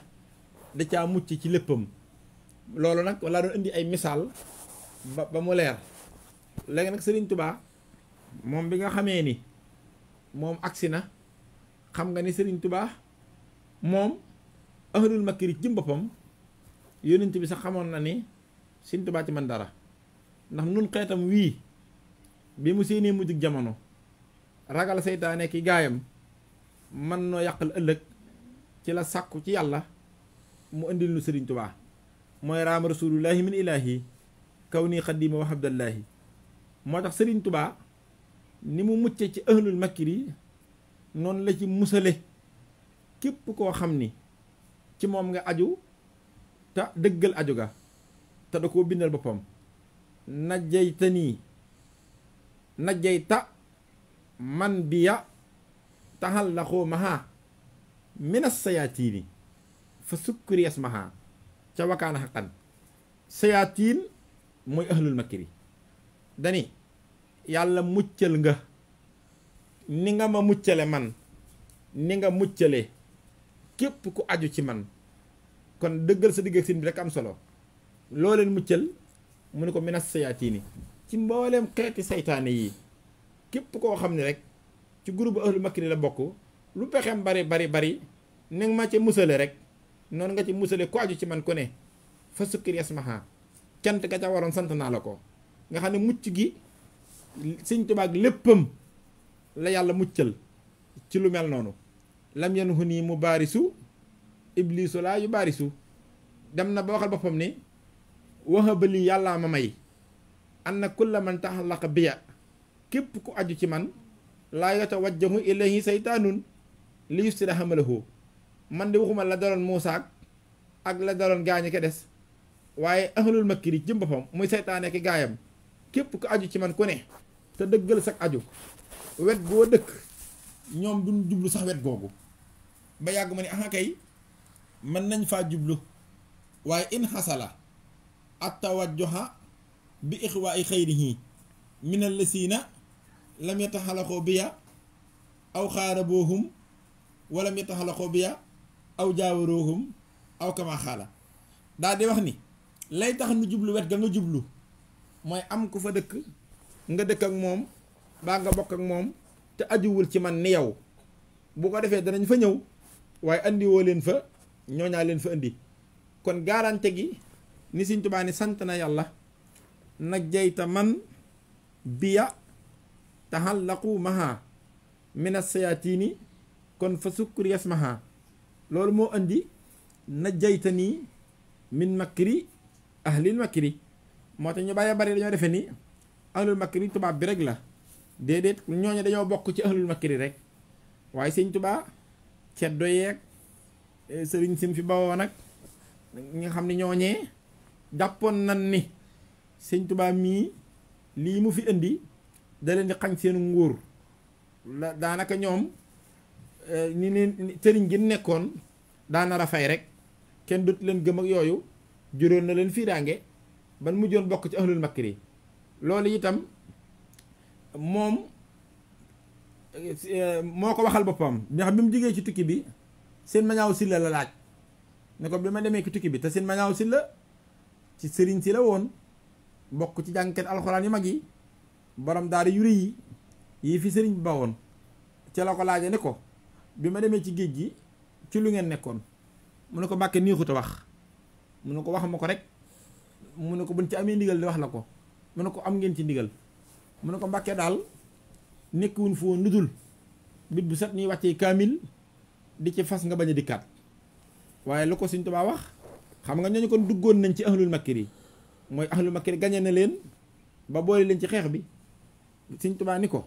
da caa mucc ci léppam loolu nag laa doon indi ay misaal ba mu leer léegi nag Sëriñ Tuubaa moom bi nga xamee ni moom agsi na xam nga ni Sëriñ Tuubaa moom ahlul makri ci boppam yonent bi sax xamoon na ni Sëriñ Tuubaa ci man dara ndax nun xeetam wii bi mu séenee mujjug jamono ragal seytaane ki gaayam man noo yàqal ëllëg ci la sàkku ci yàlla mu indil nu Sëriñ Tuubaa mooy raam rasulullahi min ilaahi kaw nii xaddiima wa abdallahi moo tax Sëriñ Tuubaa ni mu mucce ci ahlul makri noonu la ci musale képp koo xam ni ci moom nga aju te dëggal aju ga te da koo bindal boppam najjayta man biya taxallaxoo maha minas sayaatiini fa sukkuri yasmaha ca wakaana xaqan sayaatiin mooy ahlul makri dani yàlla muccal nga ni nga ma muccale man ni nga muccale képp ku aju ci man kon dëggal sa digg ak sin bi rek am solo loo leen muccal mu ne ko minas sayaatiini ci mbooleem xeeti saytaane yi képp koo xam ne rek ci groupe ahlul makri la bokk lu pexem bari ni nga ma ci musale rek noonu nga ci musale ku aju ci man ku ne fa sukkir yasmaha cant ga ca waroon sant naa la ko nga xam ne mucc gi Sëñ Tuubaa ak léppam la yàlla muccal ci lu mel noonu lam yanhu nii mu baarisu iblisu laa yu baarisu dem na ba waxal boppam ni wahabali yàllaa ma may anna kulla man taxallaqa biya képp ku aju ci man laa yatawajjahu ilayhi saytaanun li yustira hamalahu man de waxuma la daloon Muusaa ak la daloon gaañi ko des waaye ahlul makri jëm boppam muy saytaane ki gaayam képp ku aju ci man ku ne te dëggal sax aju wet goo dëkk ñoom duñ jublu sax wet googu ba yàgg ma ne aha kay mën nañ faa jublu waaye in xasala at tawajjuha bi ixwaa'i xayrihi min allasiina lam yataxalaxoo biya aw xaaraboohum wala lam yataxalaxoo biya aw jaawaroohum aw kama xaala daal di wax ni lay tax nu jublu wet ga nga jublu mooy am ku fa dëkk nga dëkk ak moom baa nga bokk ak moom te ajuwul ci man ni yow bu ko defee danañ fa ñëw waaye andi woo leen fa ñooñaa leen fa indi kon garanté gi ni Sëñ Tuubaa ni sant na yàlla najjayta man biya taxallaqu maha minas sayaatini kon fa sukkur yasmaha loolu moo andi najjayta nii min makri ahlil makri moo tax ñu bàyyi bari dañoo defe ni ahlul makri tubaab bi rek la déedéet ñooñu dañoo bokk ci ahlul makri rek waaye Sëñ Tuubaa ceddo yeeg sëriñ sim fi bawoo nag ñi nga xam ne ñooñee jàppoon nan ni Sëñ Tuubaa mii lii mu fi indi da leen di xañ seen nguur la daanaka ñoom ni leen sëriñ gi nekkoon daana rafay rek kenn dut leen gëm ak yooyu juróon na leen fiiraange ban mujjoon bokk ci ahlul makri loolu itam moom moo ko waxal boppam ndax bi mu jógee ci tukki bi seen mañaaw silla la laaj ne ko bi ma demee ci tukki bi te seen mañaaw silla ci sëriñ si la woon bokk ci jàngkat alxuraan yu mag yi borom daara yu rëy yi fi sëriñ bi ba woon ca la ko laaje ne ko bi ma demee ci géej gi ci lu ngeen nekkoon mu ne ko Mbàkke neexut a wax mu ne ko wax ma ko rek mu ne ko buñ ci amee ndigal di wax la ko mu ne ko am ngeen ci ndigal mu ne ko Mbàkke daal nekkuwun foo nudul bit bu set ñuy wàccee kaamil di ci fas nga bañ a dikkaat waaye lu ko Sëñ Tuubaa wax xam nga ñooñu kon duggoon nañ ci ahlul makri mooy ahlul makri gañe na leen ba boole leen ci xeex bi. Sëñ Tuubaa ni ko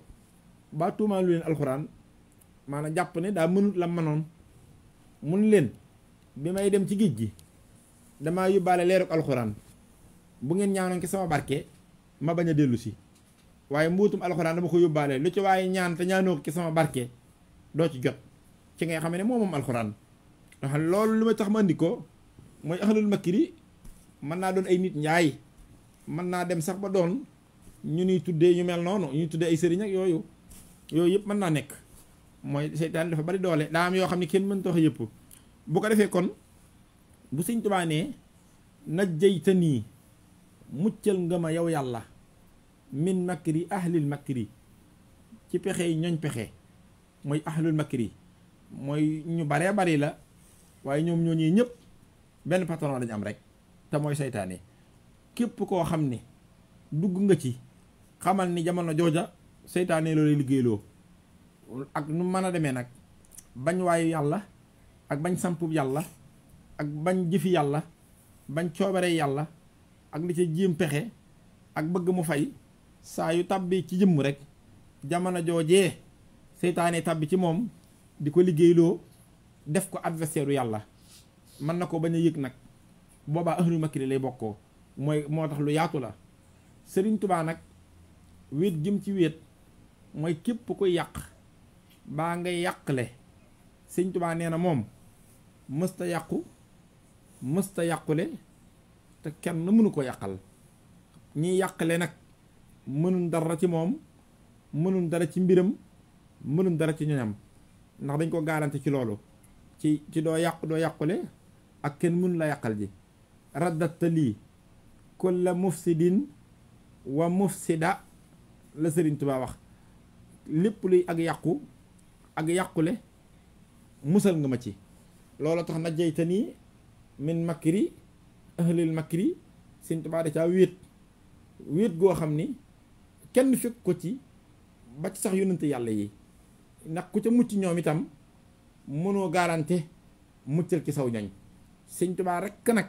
ba tuumaalu leen alxuraan maanaam jàpp ne daa mënut la manoon mun leen bi may dem ci géej gi damaa yóbbaale leeruk alxuraan bu ngeen ñaanoon ci sama barke ma bañ a dellu si waaye mbuutum alxuraan dama ko yóbbaale lu ci waaye ñaan te ñaanoo ko ci sama barke doo ci jot ci ngay xam ne moom alxuraan ndax loolu lu may tax ma andi ko mooy ahlul makri mën naa doon ay nit njaay mën naa dem sax ba doon ñu nuy tuddee ñu mel noonu ñu tuddee ay sëriñ ak yooyu yëpp mën naa nekk mooy seytaan dafa bari doole daa am yoo xam ne kenn mën tax yëpp bu ko defee kon bu Sëñ Tuubaa nee najjaytanii muccal nga ma yow yàlla min makri ahlil makri ci pexe yi ñooñ pexe mooy ahlul makri mooy ñu baree bari la waaye ñoom ñoo ñuy ñëpp benn patron lañu am rek te mooy seytaane képp koo xam ne dugg nga ci xamal ni jamono jooja seytaane loolu liggéeyloo ak nu mën a demee nag bañ waayu yàlla ak bañ sampub yàlla ak bañ jëfi yàlla bañ coobare yàlla ak li ca jéem pexe ak bëgg mu fay saa yu tàbbi ci jëmm rek jamono joojee seytaane tàbbi ci moom di ko liggéeyloo def ko adversaire yàlla mën na ko bañ a yëg nag boobaa ahlul makri lay bokkoo mooy moo tax lu yaatu la Sëriñ Tubaa nag wéet jëm ci wéet mooy képp ko yàq baa ngay yàqle Sëriñ Tubaa nee na moom mësta yàqu mësta yàqule te kenn mënu ko yàqal ñiy yàqale nag mënun dara ci moom mënun dara ci mbiram mënun dara ci ñoñam ndax dañ ko garanti ci loolu ci doo yàqu doo yàqule ak kenn mënu la yàqal ji raddatta lii kulla mufsidin wa mufsida la Sëriñ Tuubaa wax lépp luy ak yàqu ak yàqule musal nga ma ci loolu tax najjaytanii min makri ahlil makri Sëriñ Tuubaa da caa wéet goo xam ni kenn fekk ko ci ba ci sax yonent yàlla yi ndax ku ca mucc ñoom itam mënoo garanté muccal ci saw ñoñ Sëriñ Tuubaa rekk nag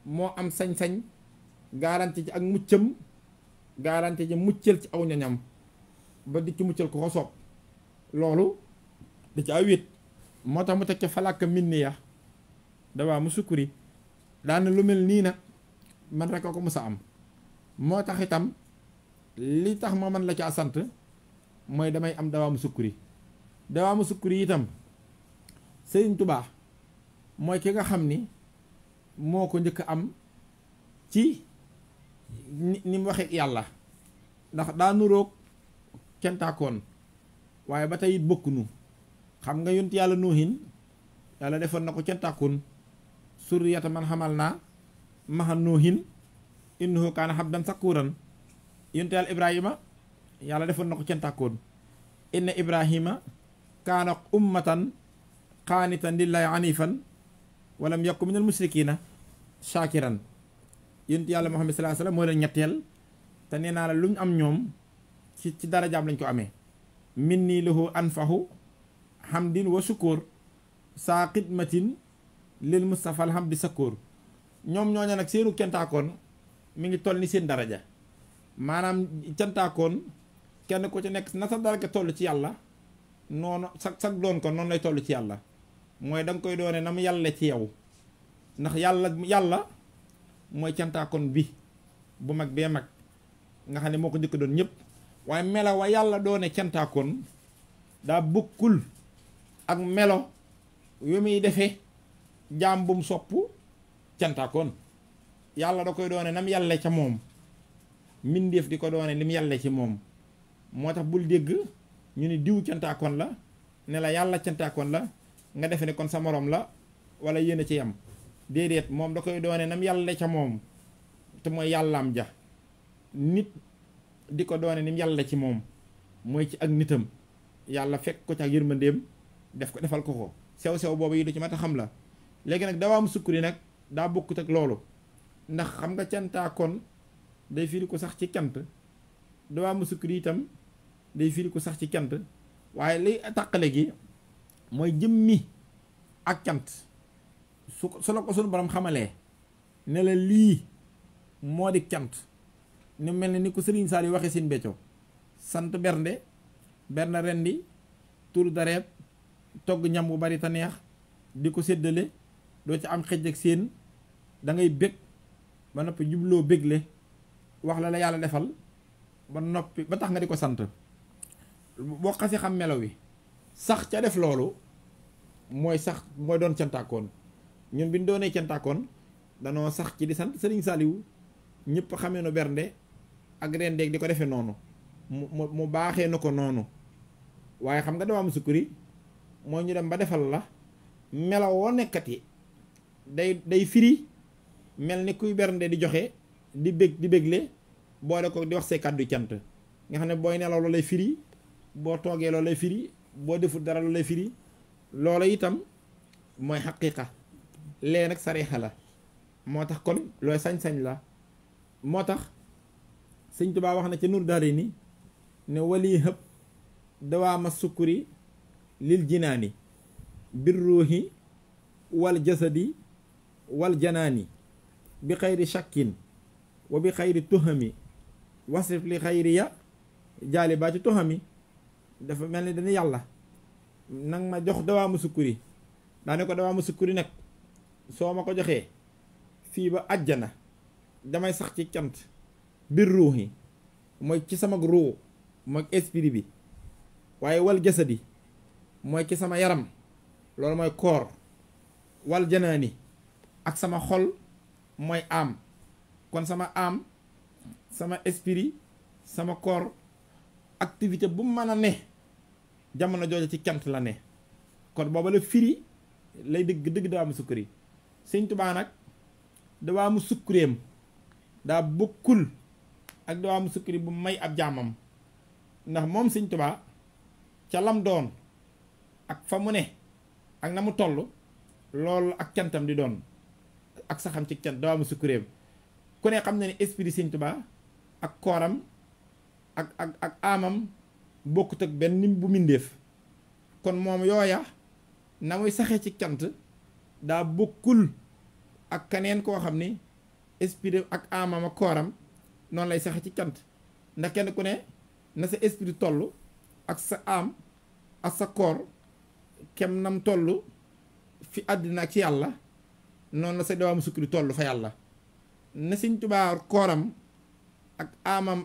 moo am sañ-sañ garanté ci ak muccam garanté ci muccal ci aw ñoñam ba di ci muccal ko ko soob loolu da ca wéet moo tax mu teg ca falaka minni ya dawaa mu sukkuri daana lu mel nii nag man rek a ko mës a am moo tax itam li tax ma man la ca sant mooy damay am dawaa mu sukkuri itam Sëriñ Tuubaa mooy ki nga xam ni moo ko njëkk am ci ni mu waxee yàlla ndax daa nuroog kentaakoon waaye ba tey it bokkunu xam nga yonent yàlla nuuhin yàlla defoon na ko kentaakoon surriyata man xamal naa maxa nuuhin innahu kaana habdan sakuuran yonent yàlla ibrahima yàlla defoon na ko kentaakoon inna ibrahima kaana ummatan qaanitan lillahi anifan walam yakku minal musrikiina shaakiran yonent yàlla Muhammad sallallahu alayhi wasallam moo leen ñetteel te nee naa la lu ñu am ñoom ci darajaam lañ ko amee minni lahu anfahu hamdin wa sukur saa xidmatin lil Mustafa al hamdi sakur ñoom ñooña nag seenu kentaakoon mi ngi toll ni seen daraja maanaam cantaakoon kenn ku ci nekk na sa daraja toll ci yàlla noonu sag doon ko noonu lay toll ci yàlla mooy da nga koy doone na mu yàlla ci yow ndax yàlla mooy cantaakoon bi bu mag bee mag nga xam ne moo ko njëkk doon ñëpp waaye melo wa yàlla doone cantaakoon daa bokkul ak melo yu muy defee jaam bu mu sopp cantaakoon yàlla da koy doone nam yàlla ca moom mbindeef di ko doone lim yàlla ci moom moo tax bul dégg ñu ni diw cantaakoon la ne la yàlla cantaakoon la nga defe ne kon sa morom la wala yéen a ci yam déedéet moom da koy doone nam yàlla ca moom te mooy yàllaam ja nit di ko doone nim yàlla ci moom mooy ci ak nitam yàlla fekk ko ci ak yërmandeem defal ko sew-sew boobu yi du ci mat a xam la léegi nag dawaam sukkuri nag daa bokkut ak loolu ndax xam nga cantaakoon day firi ko sax ci cant dawaam sukkuri itam day firi ko sax ci cant waaye liy tàqale gi mooy jëmmi ak cant su la ko sunu borom xamalee ne la lii moo di cant ni mel ne ni ko Sëriñ Saaliw waxe Sëñ Béthio sant bernde rendi tur dareet togg ñam bu bari te neex di ko séddale doo ci am xëj ak seen da ngay bég ba noppi jubloo bégle wax la yàlla defal ba noppi ba tax nga di ko sant boo xasee xam melo wi sax ca def loolu mooy doon cantaakoon ñun bi ñu doonee cantaakoon danoo sax ci di sant Sëriñ Saaliw ñëpp xamee nu bernde ak rendeeg di ko defee noonu mu baaxee na ko noonu waaye xam nga dawaamu sukkuri mooy ñu dem ba defal la melaw woo nekkati day firi mel ni kuy bernde di joxe di bégle boole ko di wax say kàddu cant nga xam ne booy nelaw loolu lay firi boo toogee loolu lay firi boo deful dara loolu lay firi loola itam mooy xaqiiqa lee nag sariixa la moo tax kon looy sañ-sañ la moo tax Sëñ Tuubaa wax na ca Nuuru Daarayni ne wali hëpp dawaama sukkuri lil jinaani bir ruuhi wal jasadi wal janaani bi xayri shakkin wa bi xayri tuhami wasrif li xayri ya jaali baa ci tuhami dafa mel ni dañu yàlla nang ma jox dawaamu sukkuri daane ko dawaamu sukkuri nag soo ma ko joxee fii ba àjjana damay sax ci cant bir ruuhi mooy ci sama ruu mooy esprit bi waaye wal jasadi mooy ci sama yaram loolu mooy koor wal janaani ak sama xol mooy am kon sama am sama esprit sama koor activité bu mën a ne jamono jooju ci cant la ne kon booba la firi lay dëgg dawaamu sukkuri Sëñ Tuubaa nag dawaamu sukkureem daa bokkul ak dawaamu sukkuri bu may ab jaamam ndax moom Sëñ Tuubaa ca lam doon ak fa mu ne ak na mu toll loolu ak cantam di doon ak saxam ci cant dawaamu sukkureem ku ne xam na ne esprit Sëñ Tuubaa ak kooram ak amam bokkut ak benn bu mbindéef kon moom yooya na muy saxee ci cant daa bokkul ak keneen koo xam ni esprit ak amam ak kooram noonu lay saxe ci cant ndax kenn ku ne na sa esprit toll ak sa am ak sa koor kem nam toll fi àddina ak ci yàlla noonu la sa dawaamu sukkuri toll fa yàlla na Sëñ Tuubaa kooram ak amam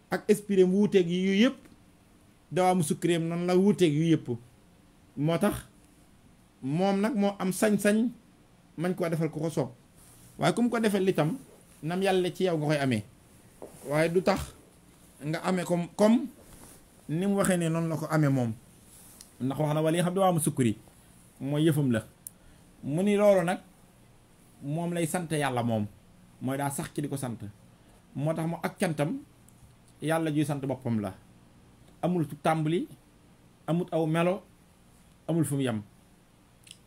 ak esprit am wuuteeg yi yu yëpp dawaamu sukkureem noonu la wuuteeg yu yëpp moo tax moom nag moo am sañ-sañ mañ koo defal ko ko soob waaye ku mu ko defal itam nam yàlla ci yow nga koy amee waaye du tax nga amee comme ni mu waxee ne noonu la ko amee moom ndax wax na wala yi xam dawaamu sukkuri mooy yëfam la mu ni loolu nag moom lay sant yàlla moom mooy daa sax ci di ko sant moo tax mu ak cantam yàlla juy sant boppam la amul fu tàmbali amul aw melo amul fu mu yem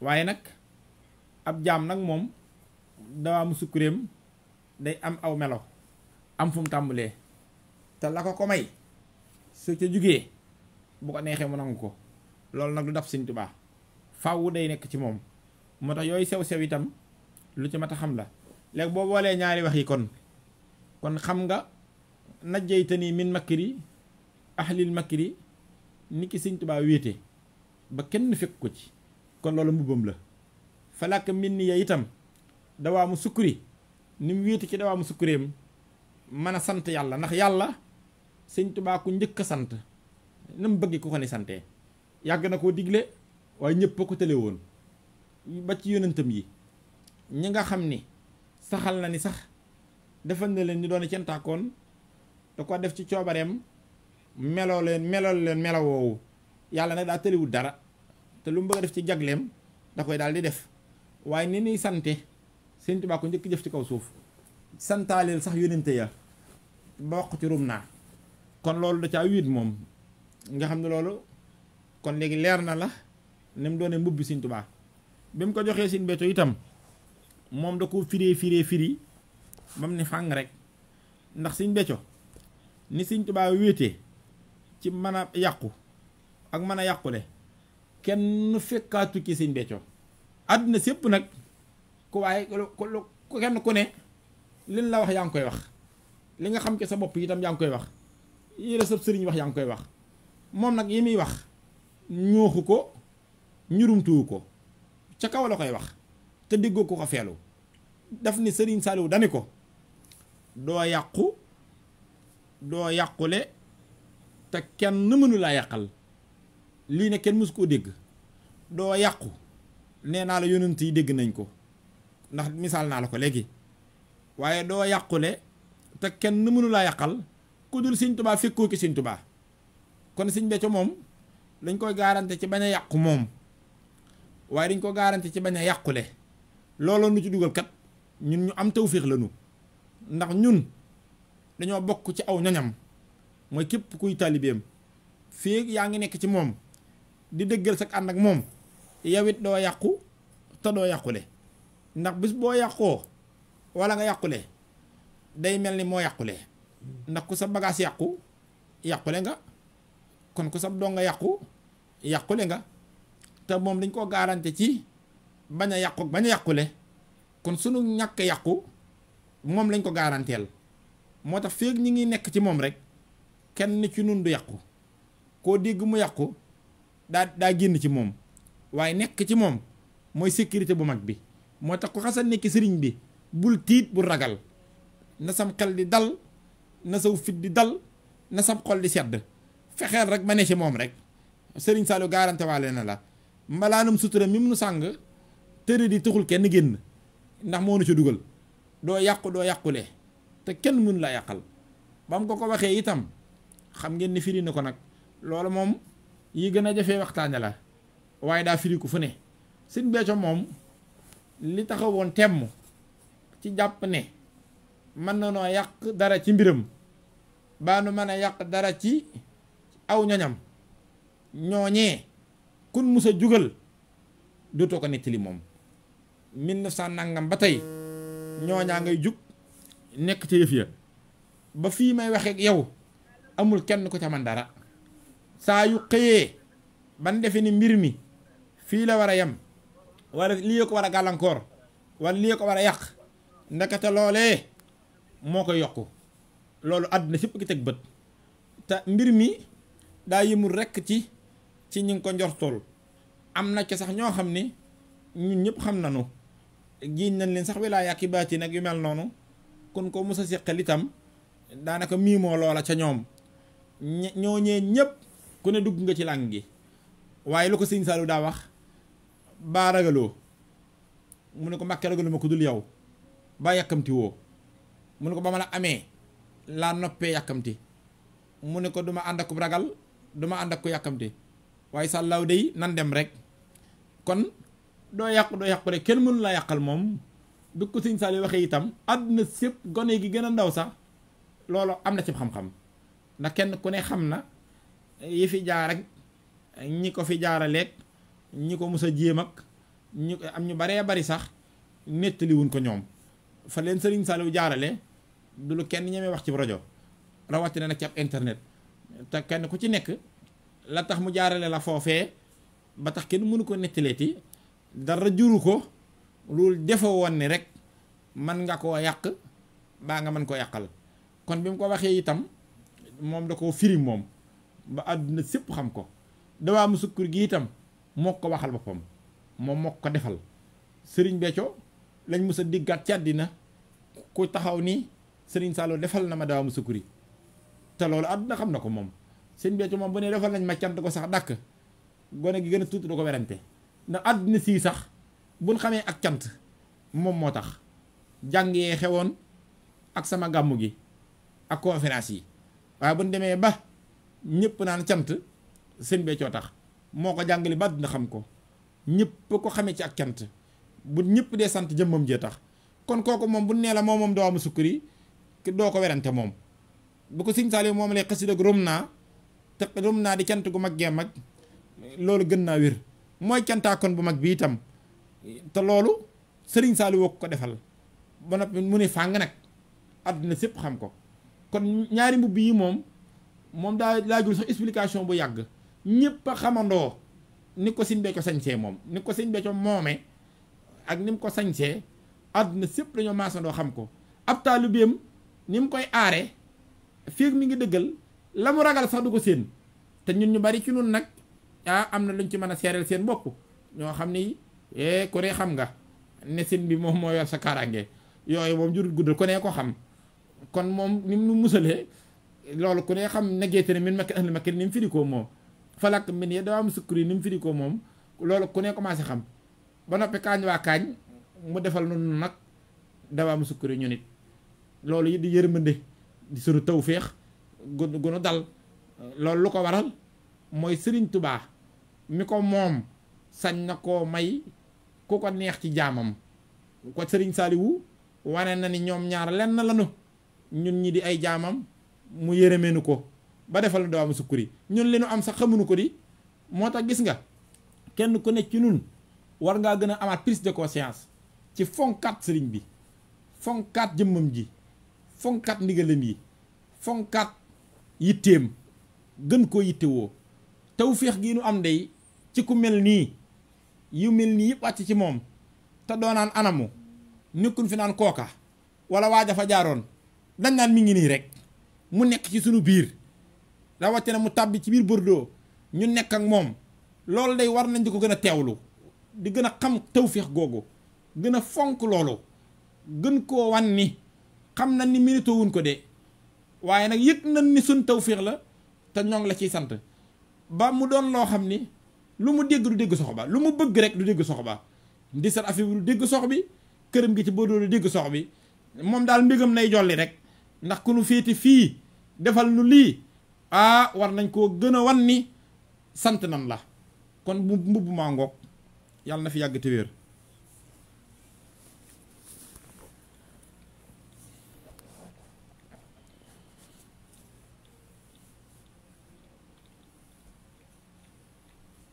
waaye nag ab jaam nag moom dawaamu sukkureem day am aw melo am fu mu tàmbalee te la ko may su ca jugee bu ko neexee mu nangu ko loolu nag du daf Sëñ Tuubaa faaw day nekk ci moom moo tax yooyu sew-sew itam lu ci mat a xam la léegi boo boolee ñaari wax yi kon xam nga najjaytanii min makri ahlil makri ni ki Sëñ Tuubaa wéete ba kenn fekk ko ci kon loolu mbubbam la falaka min ni ya itam dawaamu sukkuri ni mu wéete ci dawaamu sukkureem mën a sant yàlla ndax yàlla Sëñ Tuubaa ku njëkk a sant na mu bëgg ku ko ni santee yàgg na koo digle waaye ñëpp a ko tële woon ba ci yonentam yi ñi nga xam ni saxal na ni sax defal na leen ñu doon cantaakoon da ko def ci coobareem meloo leen melo woowu yàlla nag daa tëliwul dara te lu mu bëgg a def ci jagleem da koy daal di def waaye ni nuy sante Sëñ Tuubaa ko njëkk jëf ci kaw suuf santaaleel sax yónnente ya ba wax ci rum naa kon loolu da caa wiit moom nga xam ne loolu kon léegi leer na la ni mu doone mbubbi Sëñ Tuubaa bi mu ko joxee Sëñ Béthio itam moom da ko firi ba mu ne fàng rek ndax Sëñ Béthio ni Sëñ Tuubaa wéetee ci mën a yàqu ak mën a yàqule kenn fekkaatu ci Sëñ Béthio àdduna sépp nag ku kenn ku ne liñ la wax yaa ngi koy wax li nga xam ci sa bopp itam yaa ngi koy wax yi la sab sëriñ wax yaa ngi koy wax moom nag yi muy wax ñooxu ko ñurumtuwu ko ca kaw la koy wax te déggoo ko ko feelu daf ni sëriñ Saliou dani ko doo yàqu doo yàqule te kenn mënu laa yàqal lii ne kenn mësu koo dégg doo yàqu nee naa la yonent yi dégg nañ ko ndax misaal naa la ko léegi waaye doo yàqule te kenn mënu laa yàqal ku dul Sëñ Tuubaa fekkoo ki Sëñ Tuubaa kon Sëñ Béthio moom dañ koy garanté ci bañ a yàqu moom waaye dañ ko garanté ci bañ a yàqule looloo nu ci dugal kat ñun ñu am tawféex la nu ndax ñun dañoo bokk ci aw ñoñam mooy képp kuy taalibeem fii yaa ngi nekk ci moom di dëggal sa ànd ak moom yow it doo yàqu te doo yàqule ndax bis boo yàqoo wala nga yàqule day mel ni moo yàqule ndax ku sa bagaas yàqu yàqule nga kon ku sa doo nga yàqu yàqule nga te moom dañ koo garanté ci bañ a yàqu bañ a yàqule kon sunu ñàkk yàqu moom lañ ko garanteel moo tax feeg ñi ngi nekk ci moom rek kenn ci nun du yàqu koo dégg mu yàqu daa génn ci moom waaye nekk ci moom mooy sécurité bu mag bi moo tax ku xasa nekk sëriñ bi bul tiit bul ragal na sam xel di dal na saw fit di dal na sam xol di sedd fexeel rek ma ne ci moom rek sëriñ Saliou garanté waale na la mbalaanum sutura mi mu nu sàng tëre di taxul kenn génn ndax moo nu ci dugal doo yàqu doo yàqule te kenn mënu la yàqal ba mu ko waxee itam xam ngeen ni firi na ko nag loolu moom yi gën a jafee waxtaane la waaye daa firi ko fu ne Sëñ Béthio moom li taxawoon temm ci jàpp ne mën na noo yàq dara ci mbiram baa nu mën a yàq dara ci aw ñoñam ñooñee kun musa jugal dootoo ko nettali moom 1900 nangam ba tey ñooñaa ngay jug nekk ci yëf ya ba fii may waxeek yow amul kenn ko ca man dara saa yu xëyee ban defe ni mbir mi fii la war a yem wala lii ko war a gàllankoor wala lii ko war a yàq ndekete loolee moo koy yokku loolu àdduna sépp ki teg bët te mbir mi daa yëmul rekk ci ñi ngi ko njortool am na ci sax ñoo xam ni ñun ñëpp xam nañu jiiñ nañ leen sax wilaaya ki baati nag yu mel noonu kon ko mos a seqal itam daanaka miimoo loola ca ñoom ñooñee ñëpp ku ne dugg nga ci làng gi waaye lu ko Sëñ Saliou daa wax baa ragaloo mu ne ko Mbàkke ragalu ma ko dul yow baa yàkkamti woo mu ne ko ba ma la amee laa noppee yàkkamti mu ne ko duma ànd ak ku ragal duma ànd ak ku yàkkamti waaye sàllaaw day nan dem rek kon doo yàqu rek kenn mënu la yàqal moom du ko Sëñ Saliou waxee itam àdduna sépp gone gi gën a ndaw sax loolu am na ci xam-xam ndax kenn ku ne xam na yi fi jaar ak ñi ko fi jaaraleeg ñi ko mus a jéem ak ñi am ñu baree bari sax nettaliwuñ ko ñoom fa leen Sëriñ Saliou jaarale du lu kenn ñemee wax ci rajo rawatina nag ci ab internet te kenn ku ci nekk la tax mu jaarale la foofee ba tax kenn mënu ko nettaleeti dara juru ko loolu defe woon ni rek man nga koo yàq baa nga mën ko yàqal kon bi mu ko waxee itam moom da koo firi moom ba àdduna sépp xam ko dawaa mu sukkur gi itam moo ko waxal boppam moom moo ko defal Sëriñ Béthio lañ mës a diggaat ci àddina ku taxaw ni Sëriñ Saliou defal na ma dawaa mu sukkuri te loolu àdduna xam na ko moom Sëriñ Béthio moom bu ne defal nañ ma cant ko sax dàkk gone gi gën a tuuti du ko werante ndax àdduna sii sax buñ xamee ak cant moom moo tax jàng yee xewoon ak sama gàmmu gi ak conférence yi waaye buñ demee ba ñëpp naan cant Sëriñ Béthio tax moo ko jàngale ba àdduna xam ko ñëpp ko xamee ci ak cant bu ñëpp dee sant jëmmam jee tax kon kooku moom bu nee la moom doo am sukkuri doo ko werante moom bu ko Sëriñ Saliou moom lay xasida rum naa te rum naa di cant gu mag gee mag loolu gën naa wér mooy cantaa kon bu mag bi itam te loolu Sëriñ Saliou woo ko defal ba noppi mu ne fàng nag àdduna sépp xam ko kon ñaari mbubb yi moom daa laajul sax explication bu yàgg ñëpp a xamandoo ni ko Sëriñ Béthio sañsee moom ni ko Sëriñ Béthio moome ak ni mu ko sañsee àdduna sépp dañoo maasandoo xam ko ab taalibeem ni mu koy aare fii mi ngi dëggal la mu ragal sax du ko séen te ñun ñu bari ci nun nag am na luñ ci mën a seereel seen bopp ñoo xam ni ku ne xam nga ne seen bi moom moo yor sa kaaraange yooyu moom jurut guddal ku ne ko xam kon moom ni mu musalee loolu ku ne xam neggeete ne min makkin ahli makkin ni mu firikoo moom falak min ye dawaam sukkuri ni mu firikoo moom loolu ku ne commencé xam ba noppi kaañ waa kaañ mu defal nun nag dawaam sukkuri ñu nit loolu yi di yërmande di sunu tawféex gunu dal loolu lu ko waral mooy Sëriñ Tubaa mi ko moom sañ na koo may ku ko neex ci jaamam ko Sëriñ Saaliwu wane na ni ñoom ñaar lenn lanu ñun ñi di ay jaamam mu yërëmeenu ko ba defal nu dawaamu sukkuri ñun li nu am sax xamuñu ko di moo tax gis nga kenn ku nekk ci nun war ngaa gën a amaat prise de conscience ci fonkat sëriñ bi fonkat jëmmam ji fonkat ndigalam yi fonkat yitteem gën koo yittewoo tawféex gi nu am dey ci ku mel nii yu mel nii yëpp wàcc ci moom te doonaan anamu nekkul fi naan kooka wala waaja fa jaaroon dañ naan mi ngi nii rek mu nekk ci sunu biir rawatina mu tàbbi ci biir Bordeaux ñu nekk ak moom loolu day war nañ di ko gën a teewlu di gën a xam tawféex googu gën a fonk loolu gën koo wan ni xam na ni mérito wuñ ko de waaye nag yëg nañ ni suñ tawféex la te ñoo ngi la ciy sant ba mu doon loo xam ni lu mu dégg du dégg sox ba lu mu bëgg rek du dégg sox ba ndi sat affaire bi du dégg sox bi këram gi ci Bordeaux du dégg sox bi moom daal mbégam nay jolli rek ndax ku nu féete fii defal nu lii war nañ koo gën a wan ni sant nan la kon mbubb maa ngoog yàlla na fi yàgg te wér